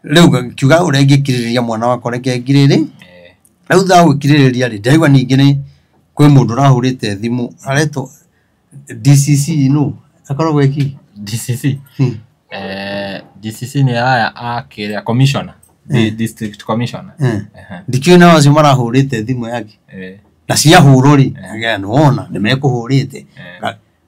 rĩu kiuga ũrĩa ingĩkirĩrĩria mwana wakwa reke ngirĩrĩ. Rĩu thaa gũkirĩrĩria rĩ ndaigua ningĩ nĩ kwĩ mũndũ ũrahũrĩte thimũ aretwo DCC no akoragwo eki DCC. DCC nĩ aya a kĩrĩa commissioner, district commissioner. Ndikĩũĩ nao acio marahũrĩte thimũ yake. Na ciahũrwo rĩ nĩwona nĩ mekũhũrĩte.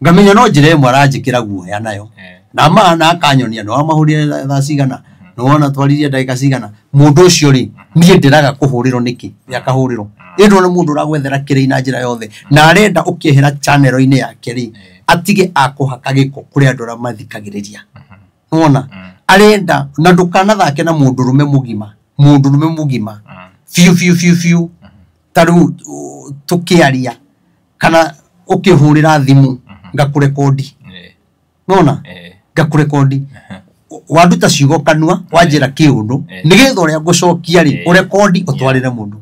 Ngamenya no njĩra ĩmwe aranjĩkĩra guoya nayo. Na ma na akanyonia nĩ wamahũrire thaa cigana nĩwona twaririe ndagĩka cigana mũndũ ũcio rĩ niĩ ndĩraga kũhũrĩrwo nĩkĩ akahũrĩrwo ĩndũ nĩ mũndũ ũragwethera kĩrĩ na njĩra yothe na arenda ũkĩehera channel-inĩ yake rĩ atige akũhaka gĩko kũrĩ andũ arĩa mathikagĩrĩria. Nĩwona arenda na ndũkanathake na mũndũrũme mũgima biũ biũ biũ biũ ta rĩu tũkĩaria kana ũkĩhũrĩra thimũ ngakũrekondi. Nona ngakũrekondi wanduta ciugo kanua wanjĩra kĩũndũ nĩgetha ũrĩa ngũcokia rĩ ũrekondi ũtwarĩre mũndũ.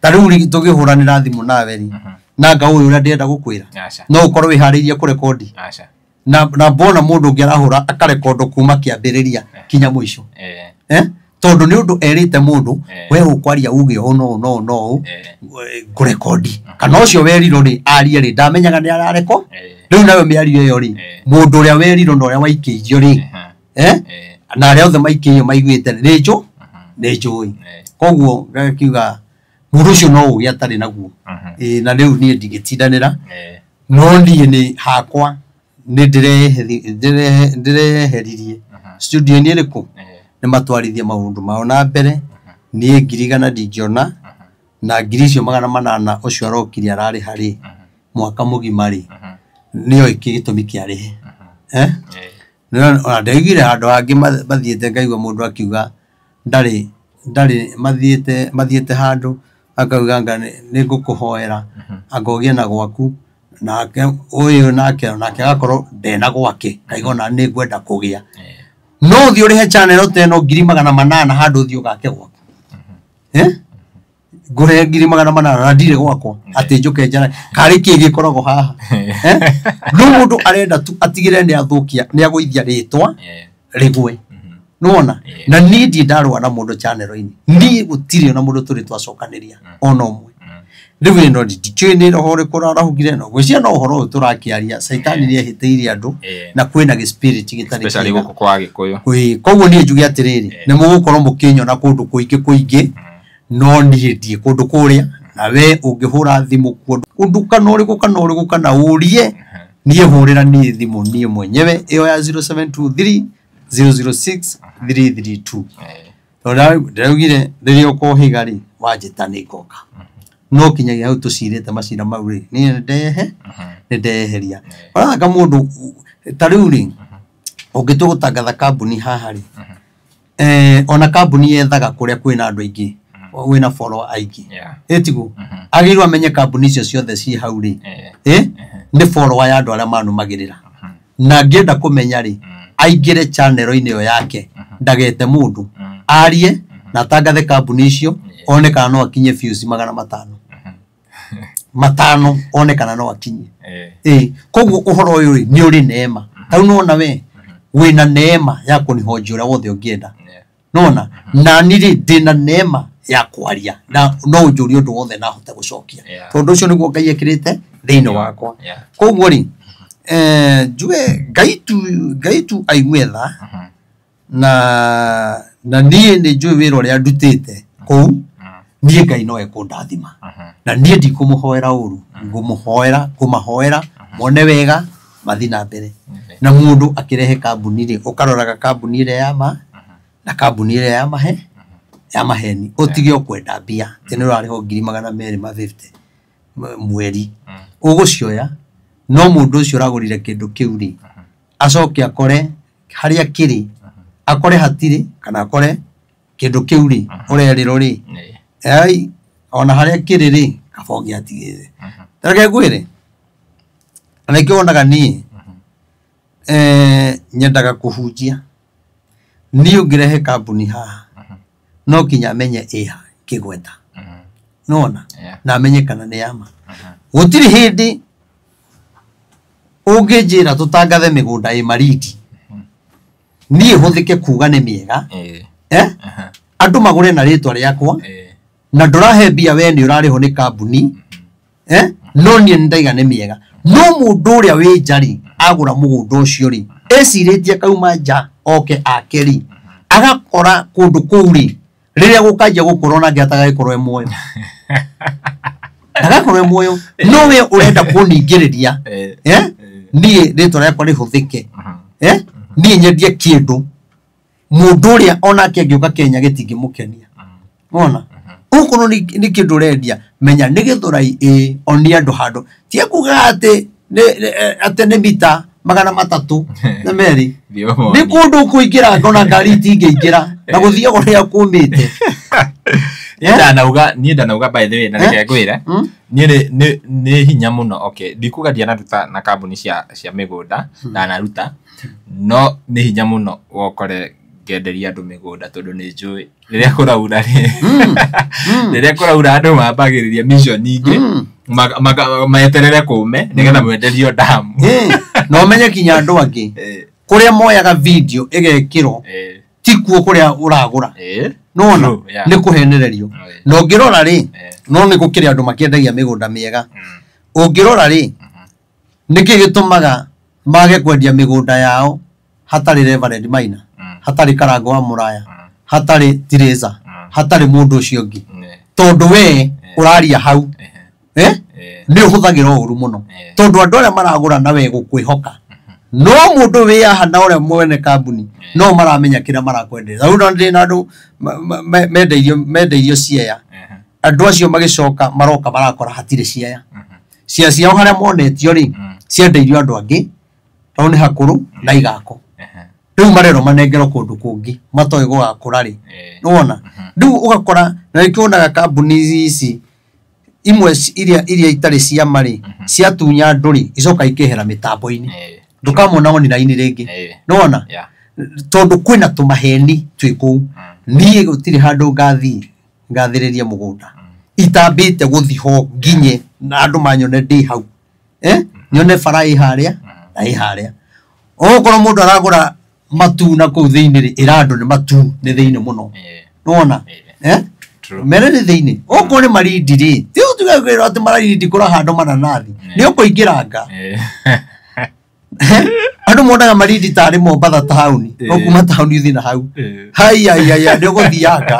Ta rĩu rĩ tũkĩhũranĩra thimũ nawe rĩ na nga ũyũ ũrĩa ndĩrenda gũkwĩra no ũkorwo wĩharĩirie kũrekondi na mbona mũndũ ũngĩ arahũra akarekondo kuma kĩambĩrĩria kinya mũico. Tondũ nĩ ũndũ erĩte mũndũ we ũkwaria uge ũũ no no no ngũrekondi kana ũcio werirwo rĩ arie rĩ ndamenyaga nĩ arareko rĩu nayo mĩario ĩyo rĩ mũndũ ũrĩa werirwo na ũrĩa waikĩirio rĩ na arĩa othe maikĩirio maiguĩte nĩ njũĩ. Koguo ngakiuga mũndũ ũcio no ũgĩ atarĩ naguo. Na rĩu niĩ ndingĩtindanĩra no niĩ nĩ hakwa nĩ ndĩreheririe studio-inĩ ĩrĩkũ nĩ matwarithie maũndũ mao na mbere niĩ 100,000 ndingĩona na 800,000 ũcio arokire ararĩha rĩ mwaka mũgima rĩ nĩyo gĩtũmi kĩarĩhe. Ona ndaiguire handũ hangĩ mathiĩte ngaigua mũndũ akiuga ndarĩ mathiĩte handũ akauga anga nĩ ngũkũhoera anga ũgĩe na gwaku nake ũyũ nake agakorwo ndena gwake kaigua ona nĩ ngwenda kũgĩa. No ũthiĩ ũrĩhe channel ta ĩno 800,000 handũ ũthiĩ ũgake gwaku. Ngũrĩhe 800,000 na ndirĩ gwakwa atĩ njũke njara karĩ kĩ gĩkoragwo haha. No mũndũ arenda tu atigĩrĩre nĩ athũkia nĩ agũithia rĩtwa rĩgwe. Nĩwona na niĩ ndirĩ ndarũa na mũndũ channel-inĩ niĩ gũtirĩ ona mũndũ tũrĩ twacokanĩria ona ũmwe. Rĩu ĩno ndikĩũĩ nĩ roho ũrĩkũ ũrarahũkire no gwĩciria no ũhoro ũyũ tũrakĩaria caitani nĩ ehĩtĩirie andũ na kwĩna gĩ-spirit gĩtarĩ especially gũkũ kwa Gĩkũyũ. Koguo niĩ njuge atĩrĩrĩ nĩ mũgũkorwo mũkĩnyona kũndũ kũingĩ kũingĩ no niĩ ndiĩ kũndũ kũrĩa na we ũngĩhũra thimũ kuo ũndũ kana ũrĩkũ kana ũrĩkũ kana ũrie niĩ hũrĩra niĩ thimũ niĩ mwenyewe ĩyo ya 0723 006 332. Tondũ ndĩraugire rĩrĩa ũkohĩga rĩ wanjĩta nĩ ngoka no kinyagia hau tũcirĩte macira mau rĩ niĩ nĩ ndeheria. Ũrathaka mũndũ ta rĩu rĩ ũngĩtua gũtangatha kambuni haha rĩ ona kambuni yethaga kũrĩa kwĩna andũ aingĩ wĩna follower aingĩ ĩtiguo agĩrĩirwo amenye kambuni icio ciothe ciĩ hau rĩ nĩ follower ya andũ arĩa manũmagĩrĩra na angĩenda kũmenya rĩ aingĩre channel-inĩ ĩyo yake ndagete mũndũ arie na atangathe kambuni icio one kana no akinye views 500 matano one kana no akinye. Koguo ũhoro ũyũ rĩ nĩ ũrĩ neema ta rĩu nĩwona we wĩna neema ya kũnihonjia ũrĩa wothe ũngĩenda. Nona na niĩ rĩ ndĩna neema ya kwaria na no ũnjũrie ũndũ wothe na hote gũcokia tondũ ũcio nĩguo Ngai ekĩrĩte thĩinĩ wakwa. Koguo rĩ njuge Ngai tu aigue tha na niĩ nĩ njũĩ wĩra ũrĩa ndutĩte kũu Niĩ Ngai no ekũndathima. Na niĩ ndikũmũhoera ũru, ngũmũhoera, kũmahoera mone wega mathiĩ na mbere. Na mũndũ akĩrehe kambuni rĩ, ũkaroraga kambuni ĩrĩa ya ma na kambuni ĩrĩa ya mahe ya maheni, ũtige o kwenda mbia atĩ nĩ ũrarĩhwo 250,000 mweri, ũgũcioya no mũndũ ũcio ũragũrire kĩndũ kĩu rĩ, acoke akore harĩa kĩrĩ, akore hatirĩ, kana akore kĩndũ kĩu rĩ ũrerĩrwo rĩ, ai ona harĩa kĩrĩ rĩ, kaba ũngĩatigĩte. Reke ngwĩre, na nĩkĩo wonaga niĩ nyendaga kũhunjia. Niĩ ũngĩrehe kambuni haha no kinya menye ĩha kĩgweta, nĩwona, na amenye kana nĩ yama. Gũtirĩ hĩndĩ ũngĩnjĩra tũtangathe mĩgũnda ĩ Malindi niĩ hũthĩke kuga nĩ mĩega, andũ magũre na rĩtwa rĩakwa, na ndũrahe mbia we nĩ ũrarĩhwo nĩ kambuni, no niĩ nĩ ndaiga nĩ mĩega. No mũndũ ũrĩa wĩ nja rĩ, agũra mũgũnda ũcio rĩ, ecirĩtie kauma nja oke ake rĩ, agakora kũndũ kũu rĩ, rĩrĩa gũkanjia gũkũra onake atagagĩkorwo e muoyo, ndagakorwo e muoyo, no we ũrenda kũningĩrĩria, niĩ rĩtwa rĩakwa rĩhũthĩke, niĩ nyendie kĩndũ mũndũ ũrĩa onake angĩũka Kenya gĩtingĩmũkenia. Wona okorwo nĩ kĩndũ ũrendia, menya nĩ Gĩthũrai ĩ onia andũ handũ, tiga kuga atĩ atĩ nĩ mita 302 nĩ kũndũ kũingĩra ngona ngari itingĩingĩra na gũthiagwo rĩrĩa kũmĩte. Niĩ ndanauga by the way, na reke ngwĩre, niĩ nĩ hinya mũno. Okay, ndikuga ndianaruta na kambuni cia mĩgũnda, ndanaruta, no nĩ hinya mũno wokore ngenderia andũ mĩgũnda, tondũ nĩ njũĩ rĩrĩa kũraura rĩ, rĩrĩa kũraura andũ mambagĩrĩria mission ingĩ, meterere kũme nĩgetha mwenderio damu. Na ũmenye kinya andũ angĩ kũrĩa moyaga video ĩgekĩrwo ti kuo kũrĩa ũragũra, nĩwona, nĩ kũhenererio. Na ũngĩrora rĩ, no nĩ gũkĩrĩ andũ makĩendagia mĩgũnda mĩega. Ũngĩrora rĩ, nĩkĩ gĩtũmaga mage kwendia mĩgũnda yao hatarĩ Reverend Maina, hatarĩ Karango wa Mũraya, hatarĩ Teresa, hatarĩ mũndũ ũcio ũngĩ, tondũ we ũraria hau nĩ ũhũthagĩra ũru mũno, tondũ andũ arĩa maragũra na we gũkwĩhoka, no mũndũ wĩ haha na ũrĩa mwene kambuni no maramenya kĩrĩa marakwenderia. Rĩu ndĩ na andũ mendeirio Siaya, andũ acio magĩcoka maroka marakora hatirĩ Siaya, cia ciao harĩa monetio rĩ ciendeirio andũ angĩ, tondũ nĩ hakũrũ na igako, rĩu marerwo manengerwo kũndũ kũngĩ matoĩ gũgakũra rĩ, nĩwona. Rĩu ũgakora na nĩkĩo wonaga kambuni ici imwe iria itarĩ cia ma rĩ, ciatunya andũ rĩ, icoka ikehera mĩtambo-inĩ, ndũkamona online rĩngĩ, nĩwona, tondũ kwĩna tũmaheni twĩ kũu. Niĩ gũtirĩ handũ ngathiĩ ngathĩrĩrie mũgũnda itambĩte gũthiĩ ho nginye na andũ manyone ndĩ hau, nyone bara ĩ harĩa na ĩ harĩa. Okorwo mũndũ aragũra matu na kũu thĩinĩ rĩ, ĩra andũ nĩ matu nĩ thĩinĩ mũno, nĩwona, mere nĩ thĩinĩ. Okorwo nĩ Malindi rĩ, ti ũtuge kwĩrwo atĩ Malindi kũrahandwo mananathi, nĩ ũkũingĩranga. Andũ monaga Malindi tarĩ Mombatha taũni, no kuma taũni ũthiĩ na hau, haiya nĩ ũgũthianga,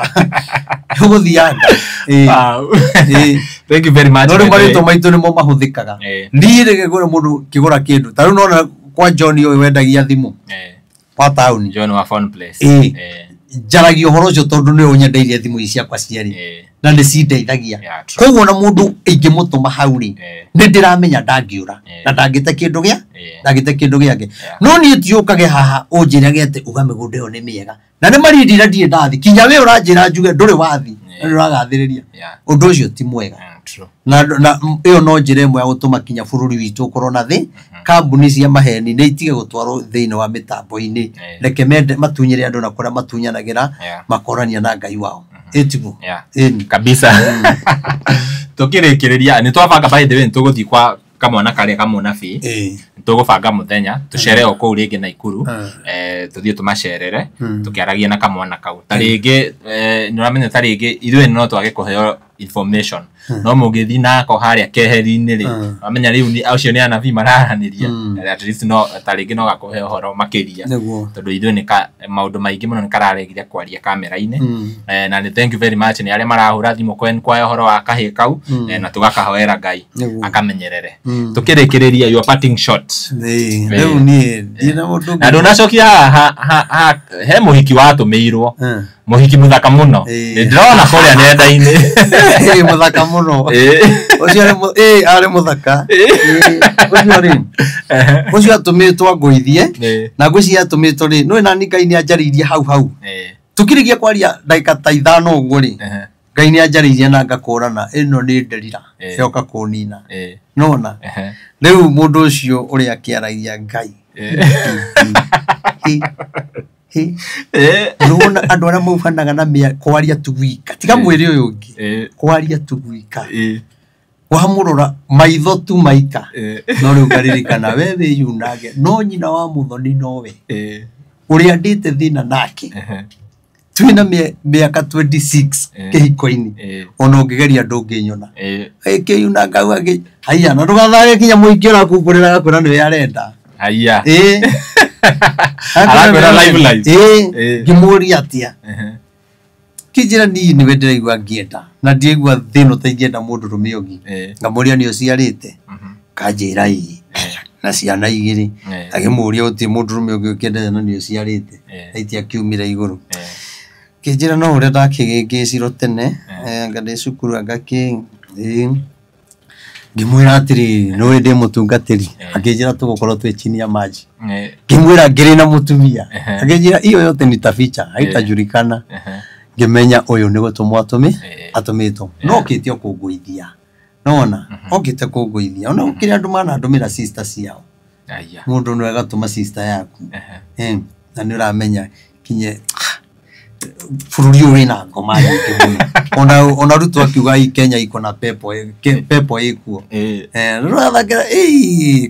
nĩ ũgũthianga. Thank you very much. No rĩu marĩtwa maitũ nĩmo mahũthĩkaga. Niĩ rĩrĩa ngũra mũndũ kĩgũra kĩndũ ta rĩu nona kwa John ũyũ wendagia thimũ wa taũni, John wa Phone Place, njaragia ũhoro ũcio tondũ nĩwe ũnyendeirie thimũ ici ciakwa cierĩ na nĩ cindeithagia. Koguo na mũndũ ingĩmũtũma hau rĩ, nĩ ndĩramenya ndangĩũra na ndangĩte kĩndũ gĩa ndangĩte kĩndũ gĩake. No niĩ ti ũkage haha ũnjĩrage atĩ uga mĩgũnda ĩyo nĩ mĩega na nĩ Malindi na ndirĩ ndathi, kinya we ũranjĩra njuge ndũrĩ wathi na nĩ ũragathĩrĩria, ũndũ ũcio ti mwega. Na ĩyo no njĩra ĩmwe ya gũtũma kinya bũrũri witũ ũkorwo na thĩ. Kambuni cia maheni nĩ itige gũtwarwo thĩinĩ wa mĩtambo-inĩ, reke mende matunyĩre andũ na kũrĩa matunyanagĩra, makorania na Ngai wao. Ĩtiguo kabisa. Tũkĩrĩkĩrĩria nĩ twabanga, by the way, nĩ tũgũthiĩ kwa kamwana karĩa kamũnabii, tũgũbanga mũthenya tũcere o kũu rĩngĩ Naikuru, tũthiĩ tũmacerere tũkĩaragia na kamwana kau. Ta rĩngĩ nĩ ũramenya, ta rĩngĩ ithuĩ no twage kũheo information no mũngĩthiĩ nako harĩa keheri-inĩ rĩ wamenya rĩu acio nĩ anabii mararanĩria at least no ta rĩngĩ no gakũhe ũhoro makĩria tondũ ithuĩ nĩ maũndũ maingĩ mũno nĩ kararegire kwaria kamera-inĩ. Na nĩ thank you very much nĩ arĩa marahũra thimũ kwa ũhoro wa kahĩĩ kau na tũgakahoera Ngai akamenyerere. Tũkĩrĩkĩrĩria your parting shot. Rĩu niĩ ndirĩ na mũndũ na ndũnacokia haha he mũhiki watũmĩirwo mũhiki mũthaka mũno ndĩrona kũrĩa nenda-inĩ mũthaka mũno ũcio arĩ mũthaka ũcio rĩ ũcio atũmĩtwo ngũithie na ngwĩciria atũmĩtwo rĩ nĩũĩ nani Ngai nĩanjarĩirie hau hau tukĩrĩkia kwaria ndagĩka ta ithano ũguo rĩ Ngai nĩanjarĩirie na ngakũrana ĩno nĩ nderira yoka kũnina nona rĩu mũndũ ũcio ũrĩa akĩaragia Ngai nĩwona andũ arĩa maubanaga na kwaria tu wika tiga mwĩrĩ ũyũ ũngĩ kwaria tu wika wamũrora maitho tu maika no rĩu ngaririkana we wĩyunage no nyina wa mũthoni nowe ũrĩa ndĩte thĩna nake twĩna mĩaka 26 kĩhiko-inĩ ona ũngĩgeria ndũngĩnyona ĩkĩyuna ngauga haiya na ndũgathage kinya mũingĩ ũrakumbũrĩra agakwĩra nĩwe arenda haiya arakwĩra live live ngĩmũria atĩa kĩnjĩra niĩ nĩwe ndĩraigua ngĩenda na ndiaigua thĩna ũtaingĩenda mũndũrũme ũngĩ ngamũria nĩ ũciarĩte kanjĩra ĩĩ na ciana igĩrĩ agĩmũria ũtirĩ mũndũrũme ũngĩ ũkĩendete na nĩ ũciarĩte na itiakiumire igũrũ kĩnjĩra no ũrĩa ndakĩgĩngĩcirwo tene anga ndĩ cukuru anga kĩ ngĩmwĩra atĩrĩrĩ nĩũĩ ndĩ mũtungatĩri akĩnjĩra tũgũkorwo twĩ chini ya maji ngĩmwĩra ngĩrĩ na mũtumia akĩnjĩra iyo yote ni taficha haitajulikana ngĩmenya ũyũ nĩ gũtũmwo atũmĩtwo no okĩte o kũngũithia nona okĩte kũngũithia ona gũkĩrĩ andũ manandũmĩra sister ciao mũndũ nĩwe agatũma sister yaku na nĩ ũramenya kinye bũrũri ũyũ wĩna ngoma nyingĩ mũno ona Ruto akiuga hii Kenya iko na pepo pepo ĩkuo rũrathakĩra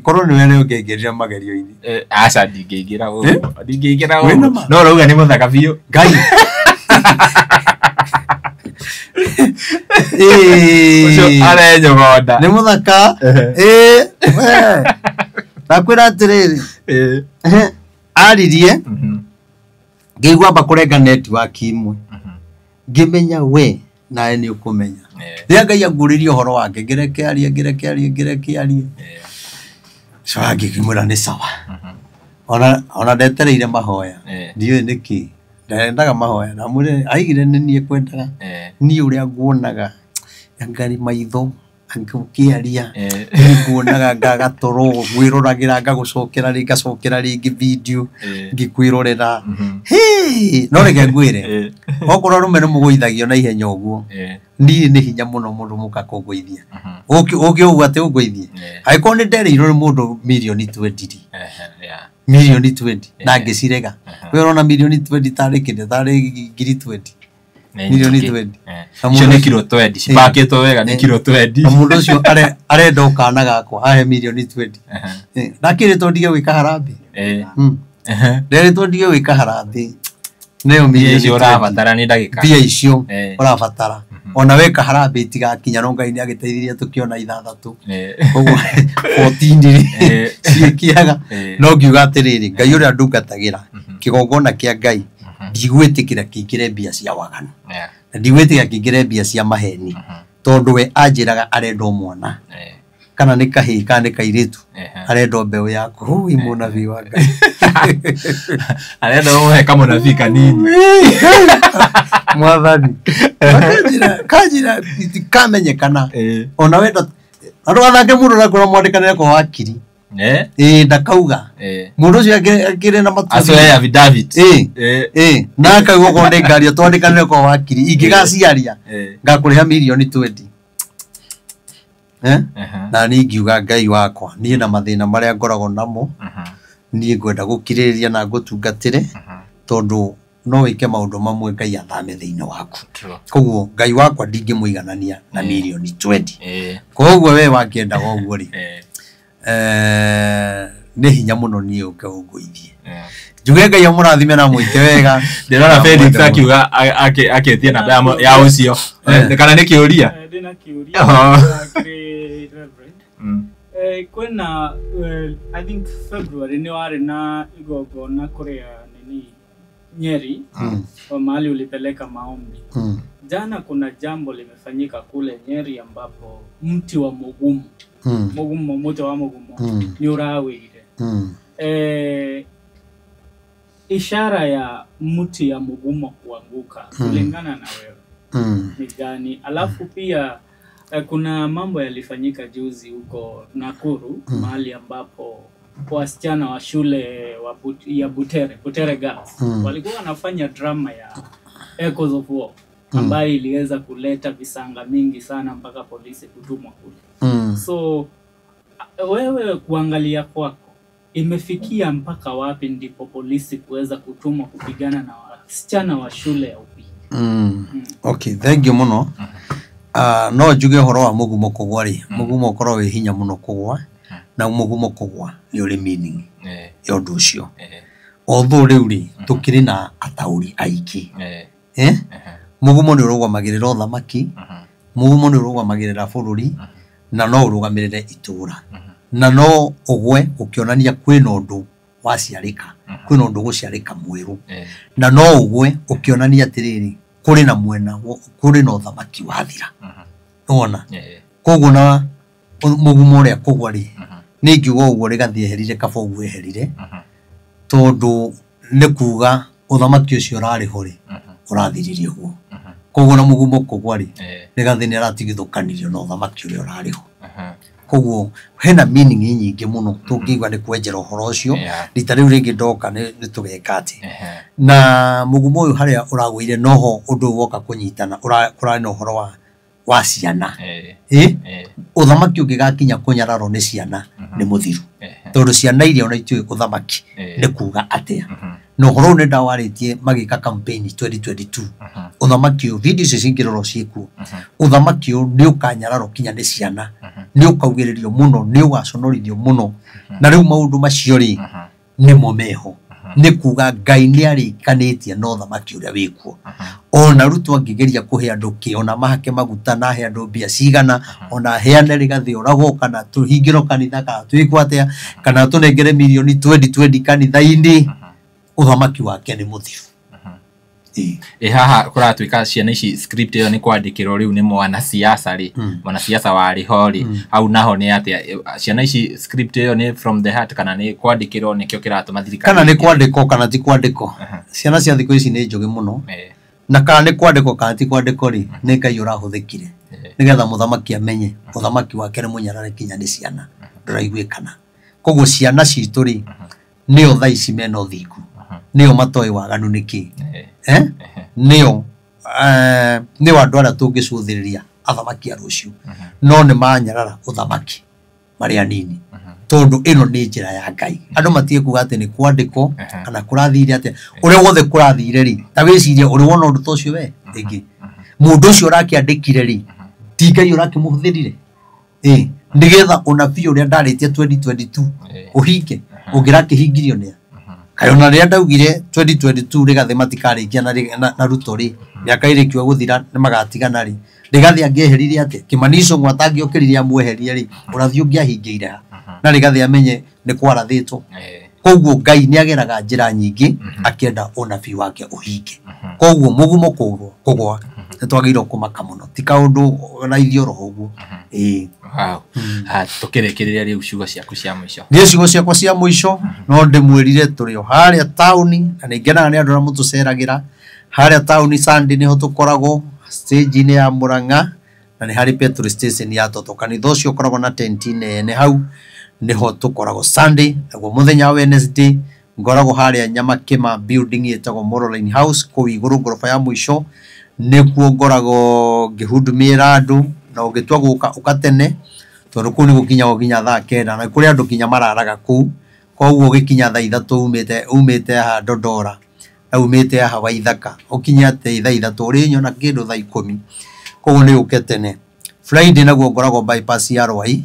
korwo nĩwe rĩ ũngĩaingĩrire magerio-inĩ aca ndingĩingĩra ũguo ndingĩingĩra ũguo no ũrauga nĩ mũthaka biũ Ngai ũcio arenyogonda nĩ mũthaka ndakwĩra atĩrĩrĩ aririe ngĩigua amba kũrenga network imwe ngĩmenya we nawe nĩ ũkũmenya rĩrĩa Ngai anguũrĩrie ũhoro wake ngĩreke arie ngĩreke arie ngĩreke arie coka ngĩkĩmwĩra nĩ sawa ona ndetereire mahoya ndiũĩ nĩkĩ ndendaga mahoya ndamwĩrire aigire nĩ niĩ kwendaga niĩ ũrĩa nguonaga angari maitho angĩkĩaria nguonaga ngagatoro ngwĩroragĩra ngagũcokera rĩngĩ ngacokera rĩngĩ video ngĩkwĩrorera no reke ngwĩre okorwo arũme nĩ mũgũithagio na ihenya ũguo niĩ nĩ hinya mũno mũndũ mũka kũngũithia ũke ũguo atĩ ũngũithie angĩkorwo nĩ ndereirwo nĩ mũndũ mirioni 20 rĩ mirioni 20 na ngĩcirega we ũrona mirioni 20 tarĩ kĩndũ tarĩ ngiri 20 milioni 20 icio nĩ kiro 20 cipakĩtwo wega nĩ kiro 20 na mũndũ ũcio arenda o kana gakwa ahe milioni 20 ndakĩrĩtwo ndige gwĩka harambĩ nderĩtwo ndige gwĩka harambĩ nĩyo mbia icio ũrabatara nĩ ndagĩka mbia icio ũrabatara ona weka harambĩ itigakinya no Ngai nĩagĩteithirie tũkĩona ithathatũ ũguo 14 rĩ ciĩkĩaga no ngiuga atĩrĩrĩ Ngai ũrĩa ndungatagĩra kĩgongona kĩa Ngai ndigwĩtĩkĩra kĩingĩre mbia cia waganu na ndigwĩtĩkĩra kĩingĩre mbia cia maheni tondũ we anjĩraga arenda o mwana kana nĩ kahĩĩ kana nĩ kairĩtu arenda o mbeũ yaku hui mũnabii wa Ngai arenda ũmũhe kamũnabii kanini mwathani kanjĩra itikamenyekana ona wenda andũ athake mũndũ ũrakora mwandĩkanĩre kwa wakiri ndakauga mũndũ ũcio akĩrĩ na matuacoe affidavit na akauga okorwo nĩ ngaria twandĩkanĩre kwa wakiri ingĩgaciaria ngakũrĩha mirioni 20 na niĩ ngiuga Ngai wakwa niĩ na mathĩna marĩa ngoragwo namo niĩ ngwenda gũkirĩrĩria na ngũtungatĩre tondũ no wĩke maũndũ mamwe Ngai athame thĩinĩ waku koguo Ngai wakwa ndingĩmũiganania na mirioni 20 koguo we wakĩendaga ũguo rĩ Nĩ hinya mũno niĩ ũke ũngũithie. Njuge Ngai amũrathime na mwĩke wega. Ndĩrona Felix akiuga akĩtie namba ya ũcio. Kana nĩ kĩũria? Ndĩna kĩũria kĩrĩ Reverend. Kwĩna I think February nĩ warĩ na igongona kũrĩa nini Nyeri, kwa mahali ulipeleka maombi. Jana kuna jambo limefanyika kule Nyeri ambapo mti wa mugumu, mugumo, muti wa mugumo ni urawire. Ishara ya mti ya mugumo kuanguka kulingana na wewe ni gani? Alafu pia kuna mambo yalifanyika juzi huko Nakuru, mahali ambapo wasichana wa shule ya Butere Girls walikuwa wanafanya drama ya Echoes of War ambayo iliweza kuleta visanga mingi sana mpaka polisi kutumwa kule. So wewe kuangalia kwako imefikia mpaka wapi ndipo polisi kuweza kutumwa kupigana na wasichana wa shule ya upili? Okay, thank you muno. No njuge horo wa mugumo kugwa ri, mugumo ukorwo wi hinya muno kugwa, na mugumo kugwa ni uri meaning ya undu ucio. Although riu ri tukiri na atauri aingĩ. Mugumo ni urugamagirira uthamaki, mugumo ni urugamagirira bururi, na no urugamirire itura. Na no ugwe ukionania kwina undu waciarika, kwina undu guciarika mweru. Na no ugwe ukionania atiriri kuri na mwena, kuri na uthamaki wathira. Nĩwona? Koguo na mugumo uria kugwa ri, nĩ ingiuga ũguo Rigathi eherire kaba ũguo eherire, tondũ nĩ kuga uthamaki ũcio ũrarĩ ho rĩ, ũrathiririe ũguo. Koguo na mugumo kugwa rĩ, Rigathi nĩ aratigithũkanirio na uthamaki ũrĩa ũrarĩ ho. Koguo hena meaning nyingĩ mũno tũngĩigua nĩ kwenjera ũhoro ũcio. Rita rĩu rĩngĩ ndoka nĩ tũgeka atĩ. Na mugumo ũyũ harĩa ũragũire noho ũndũ woka kũnyitana, kũrarĩ na ũhoro wa ciana. Ũthamaki ũngĩgakinya kũnyararwo nĩ ciana nĩ mũthiru. Tondũ ciana iria ona itiũĩ ũthamaki nĩ kuga atĩa. Na ũhoro ũyũ nĩ ndawarĩtie magĩka campaign 2022. Ũthamaki ũyũ, video icio cingĩrorwo ciĩkuo. Ũthamaki ũyũ nĩ ũkanyararwo kinya nĩ ciana. Nĩ ũkaugĩrĩrio mũno, nĩ ũgaconorithio mũno. Na rĩu maũndũ macio rĩ, nĩmo meho. Nĩ kuga Ngai nĩ arĩkanĩtie na ũthamaki ũrĩa wĩkuo. Ona Ruto angĩgeria kũhe andũ kĩ, ona mahake maguta na ahe andũ mbia cigana, ona aheane Rigathi oragwo kana tũhingĩrwo kanitha kana twĩkwo atĩa, kana tũnengere mirioni 20 kanitha-inĩ, ũthamaki wake nĩ mũthiru. Haha kũratuĩka ciana ici script ĩyo nĩ kwandĩkĩrwo rĩu nĩ mwanasiasa rĩ, mwanasiasa warĩ ho rĩ, hau naho nĩ atĩa? Ciana ici script ĩyo nĩ from the heart kana nĩ kwandĩkĩrwo nĩkĩo kĩratũma thirikari? Kana nĩ kwandĩkwo kana ti kwandĩkwo. Ciana cia thikũ ici nĩ njũgĩ mũno. Na kana nĩ kwandĩkwo kana ti kwandĩkwo rĩ, nĩ Ngai ũrahũthĩkire nĩgetha mũthamaki amenye ũthamaki wake nĩ mũnyarare kinya nĩ ciana ndũraiguĩkana. Koguo ciana citũ rĩ, nĩo thaa ici mena ũthingu, nĩo matoĩ waganu nĩ kĩ, nĩo nĩo andũ arĩa tũngĩcũthĩrĩria athamaki a rũciũ, no nĩ manyarara ũthamaki marĩ anini, tondũ ĩno nĩ njĩra ya Ngai. Andũ matige kuga atĩ nĩ kwandĩkwo kana kũrathire atĩa. Ũrĩa wothe kũrathire rĩ, ta wĩcirie ũrĩ wona ũndũ ta ũcio we rĩngĩ. Mũndũ ũcio ũrakĩandĩkire rĩ, ti Ngai ũrakĩmũhũthĩrire. Nĩgetha ũnabii ũrĩa ndarĩtie 2022 ũhinge, ũngĩrakĩhingirio nĩa? Kaĩ ona rĩrĩa ndaugire 2022 Rigathi matikarĩkia na Ruto rĩ, mĩaka ĩrĩkiwa gũthira nĩ magatigana rĩ, Rigathi angĩeheririe atĩa? Kimani Ichung'wa atangĩokĩrire amweherie rĩ, ũrathi ũngĩahingĩire ha? Na Rigathi amenye nĩ kwarathĩtwo. Koguo Ngai nĩ ageraga njĩra nyingĩ akĩenda ũnabii wake ũhinge. Koguo mũgumo kũgwa nĩ twagĩrĩirwo kũmaka mũno, ti kaũndũ raithi oro ũguo. Tũkĩrĩkĩrĩria rĩu ciugo ciaku cia mũico. Niĩ ciugo ciakwa cia mũico no ndĩmwĩrire tũrĩ o harĩa taũni, na nĩ ngenaga nĩ andũ arĩa mũtũceragĩra harĩa taũni. Sunday nĩho tũkoragwo stage-inĩ ya Murang'a, na nĩ harĩ petrol station ya Toto. Kanitha ũcio ũkoragwo na tenti nene hau, nĩho tũkoragwo Sunday. Naguo mũthenya wa Wednesday ngoragwo harĩa Nyamakĩma building ĩtagwo Moroline House kũu igũrũ ngoroba ya mũico, nĩkuo ngoragwo ngĩhudumĩra andũ. Na ũngĩtua gũka ũka tene, tondũ kũu nĩ gũkinyagwo nginya thaa 9, na kũrĩ andũ nginya mararaga kũu. Koguo ũgĩkinya thaa 3 umĩte haha Dondora, na umĩte haha Waithaka, ũkinye atĩ thaa 3 ũrĩnyona kĩndũ thaa 10. Koguo nĩ ũke tene. Friday naguo ngoragwo bypass ya Rwai,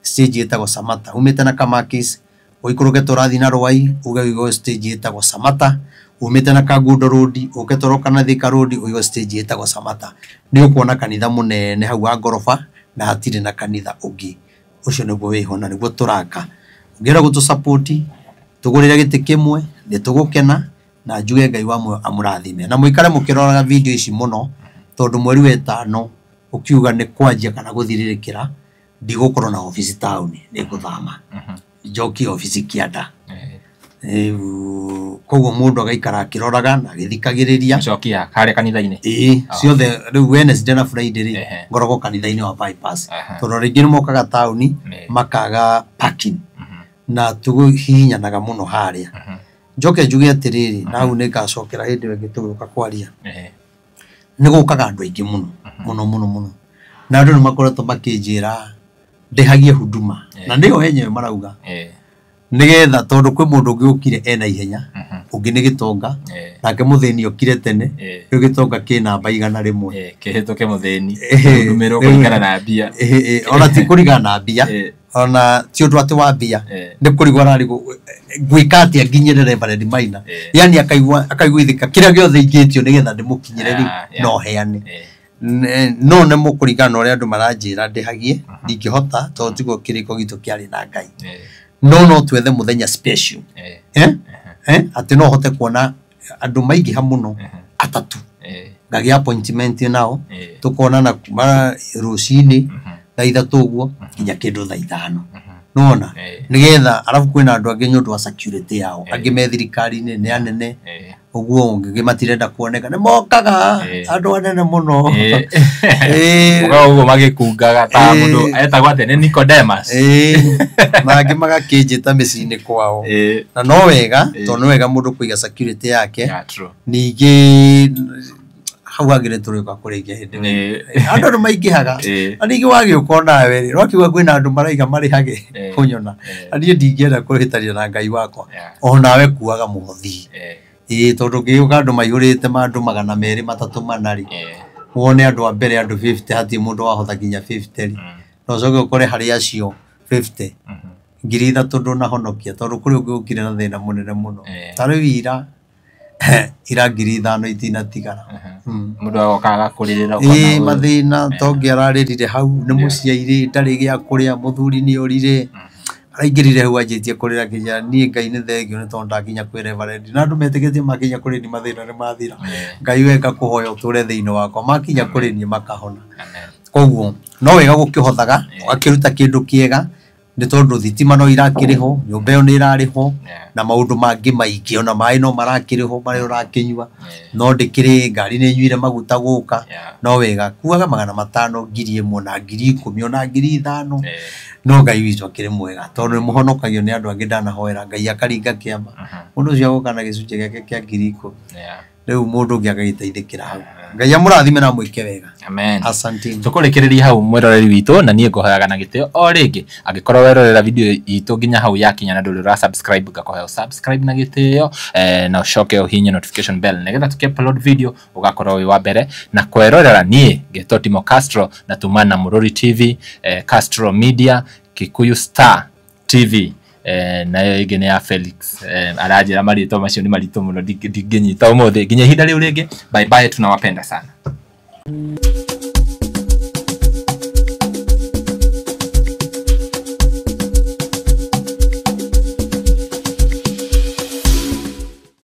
stage ĩtagwo Samata, umĩte na Kamakis Ũikũrũke tũrathiĩ na Rwai uge ũigwo stage ĩtagwo Samata. Umĩte na Kangundo Road ũke tũroka na Thika Road ũigwo stage ĩtagwo Samata. Nĩ ũkuona kanitha mũnene hau wa ngoroba na hatirĩ na kanitha ũngĩ. Ũcio nĩguo wĩho na nĩguo tũraka. Ũngĩenda gũtũ support tũgũrĩre gĩtĩ kĩmwe nĩ tũgũkena na njuge Ngai wa muoyo amũrathime. Na mũikare mũkĩroraga video ici mũno tondũ mweri wa ĩtano ũkiuga nĩ kwanjia kana gũthirĩrĩkĩra ndigũkorwo na obici taũni nĩ ngũthama njokie obici kĩanda. Rĩu koguo mũndũ agaikara akĩroraga na agĩthikagĩrĩria. Acokia harĩa kanitha-inĩ. Ĩĩ ciothe rĩu Wednesday na Friday rĩ ngoragwo kanitha-inĩ wa bypass tondũ rĩngĩ nĩ mokaga taũni makaga parking na tũhihinyanaga mũno harĩa. Njoke njuge atĩrĩrĩ na hau nĩ ngacokera hĩndĩ ĩyo ĩngĩ tũgĩũka kwaria. Nĩ gũkaga andũ aingĩ mũno mũno mũno mũno na andũ nĩ makoretwo makĩnjĩra ndĩhagie huduma na nĩo enyewe marauga nĩgetha tondũ kwĩ mũndũ ũngĩ ũkire ena ihenya ũngĩ nĩ gĩtonga nake mũthĩni okire tene rĩu gĩtonga kĩ namba 100 kĩhĩtũke mũthĩni ndumĩrwo kũringana na mbia. Ona ti kũringana na mbia ona ti ũndũ atĩ wa mbia nĩ kũrigwo ararigwo ngwĩka atĩa nginyĩre Reverend Maina yani akaiguithĩka kĩrĩa gĩothe ingĩtio nĩgetha ndĩmũkinyĩre rĩ no heane. No nĩ mũkũringana na ũrĩa andũ maranjĩra ndĩhagie ndingĩhota tondũ tiguo kĩrĩko gitũ kĩarĩ na Ngai. No twethe mũthenya special atĩ no hote kuona andũ maingĩha mũno atatũ ngagĩa appointment nao tũkonana kuma rũcinĩ thaa 3 ũguo nginya kĩndũ thaa 5 nĩwona nĩgetha arabu kwĩna andũ angĩ nĩ ũndũ wa security yao angĩ me thirikari-inĩ nĩ anene ũguo ũngĩ matirenda kuoneka nĩ mokaga andũ anene mũno. Ũgaga ũguo magĩkungaga ta mũndũ etagwo atĩa nĩ Nicodemus. Na angĩ magakĩnjĩta mĩciĩ-inĩ kwao na no wega tondũ nĩ wega mũndũ kũiga security yake. Ningĩ hau hangĩ nĩ tũrĩũka kũrĩkia hĩndĩ andũ nĩ maingĩhaga na ningĩ wagĩũka onawe rĩ ũrakiuga kwĩna andũ maraiga marĩhage kũnyona na niĩ ndingĩenda kũhĩtania na Ngai wakwa onawe kuaga mũhothi. Ĩĩ tondũ ngĩũka andũ maihũrĩte ma andũ 200 300 400 rĩ wone andũ a mbere andũ 50 hatirĩ mũndũ wahotha nginya 50 rĩ na ũcoke ũkore harĩ acio 50 3,000 ndũnahonokia tondũ kũrĩ ũngĩ ũkire na thĩna mũnene mũno ta rĩu ira 5,000 itinatigara. Mũndũ agoka agakũrĩrĩra ũkona mathĩna tongĩ ararĩrire hau nĩ mũciairĩ ndarĩ gĩa kũrĩa mũthuri nĩ orire araingĩrire hau anjĩtie kũrĩra nginya niĩ Ngai nĩ thengio nĩ tondũ ndakinya kwĩ Reverend na andũ metĩkĩtie makinya kũrĩ niĩ mathĩna nĩ mathira. Ngai we ngakũhoya ũtũre thĩinĩ wakwa makinya kũrĩ niĩ makahona. Koguo no wega gũkĩhothaga ũgakĩruta kĩndũ kĩega nĩ tondũ thitima no irakĩrĩho nyũmba ĩyo nĩ ĩrarĩhwo na maũndũ mangĩ maingĩ ona maĩ no marakĩrĩhwo marĩa ũrakĩnyua no ndĩkĩrĩ ngari nĩ ĩnyuire maguta gũka no wega kuaga 500 1,000 na 10,000 ona 5,000 no Ngai witũ akĩrĩ mwega tondũ nĩ mũhonokagio nĩ andũ angĩ ndanahoera Ngai akaringa kĩama mũndũ ũcio agoka na gĩcunjĩ gĩake kĩa 10,000 rĩu mũndũ ũngĩ agagĩteithĩkĩra hau. Ngai amũrathime na amwĩke wega. Amen. Asante. Tũkũrĩkĩrĩria hau mwĩroreri witũ na niĩ ngũhoyaga na gĩtĩo o rĩngĩ angĩkorwo werorera video itũ nginya hau yakinya na ndũrĩ ũra subscribe ngakũhe subscribe na gĩtĩo na ũcoke ũhihinye notification bell nĩgetha tũkĩ upload video ũgakorwo wĩ wa mbere na kwerorera niĩ ngetwo Timo Castro na tuma na Mũrori TV, Castro Media, Kikuyu Star TV nayo ĩngĩ nĩ ya Felix aranjĩra marĩtwa macio nĩ maritũ mũno ndingĩnyita ũmũthĩ nginya ihinda rĩu rĩngĩ. Bye bye, tunawapenda sana.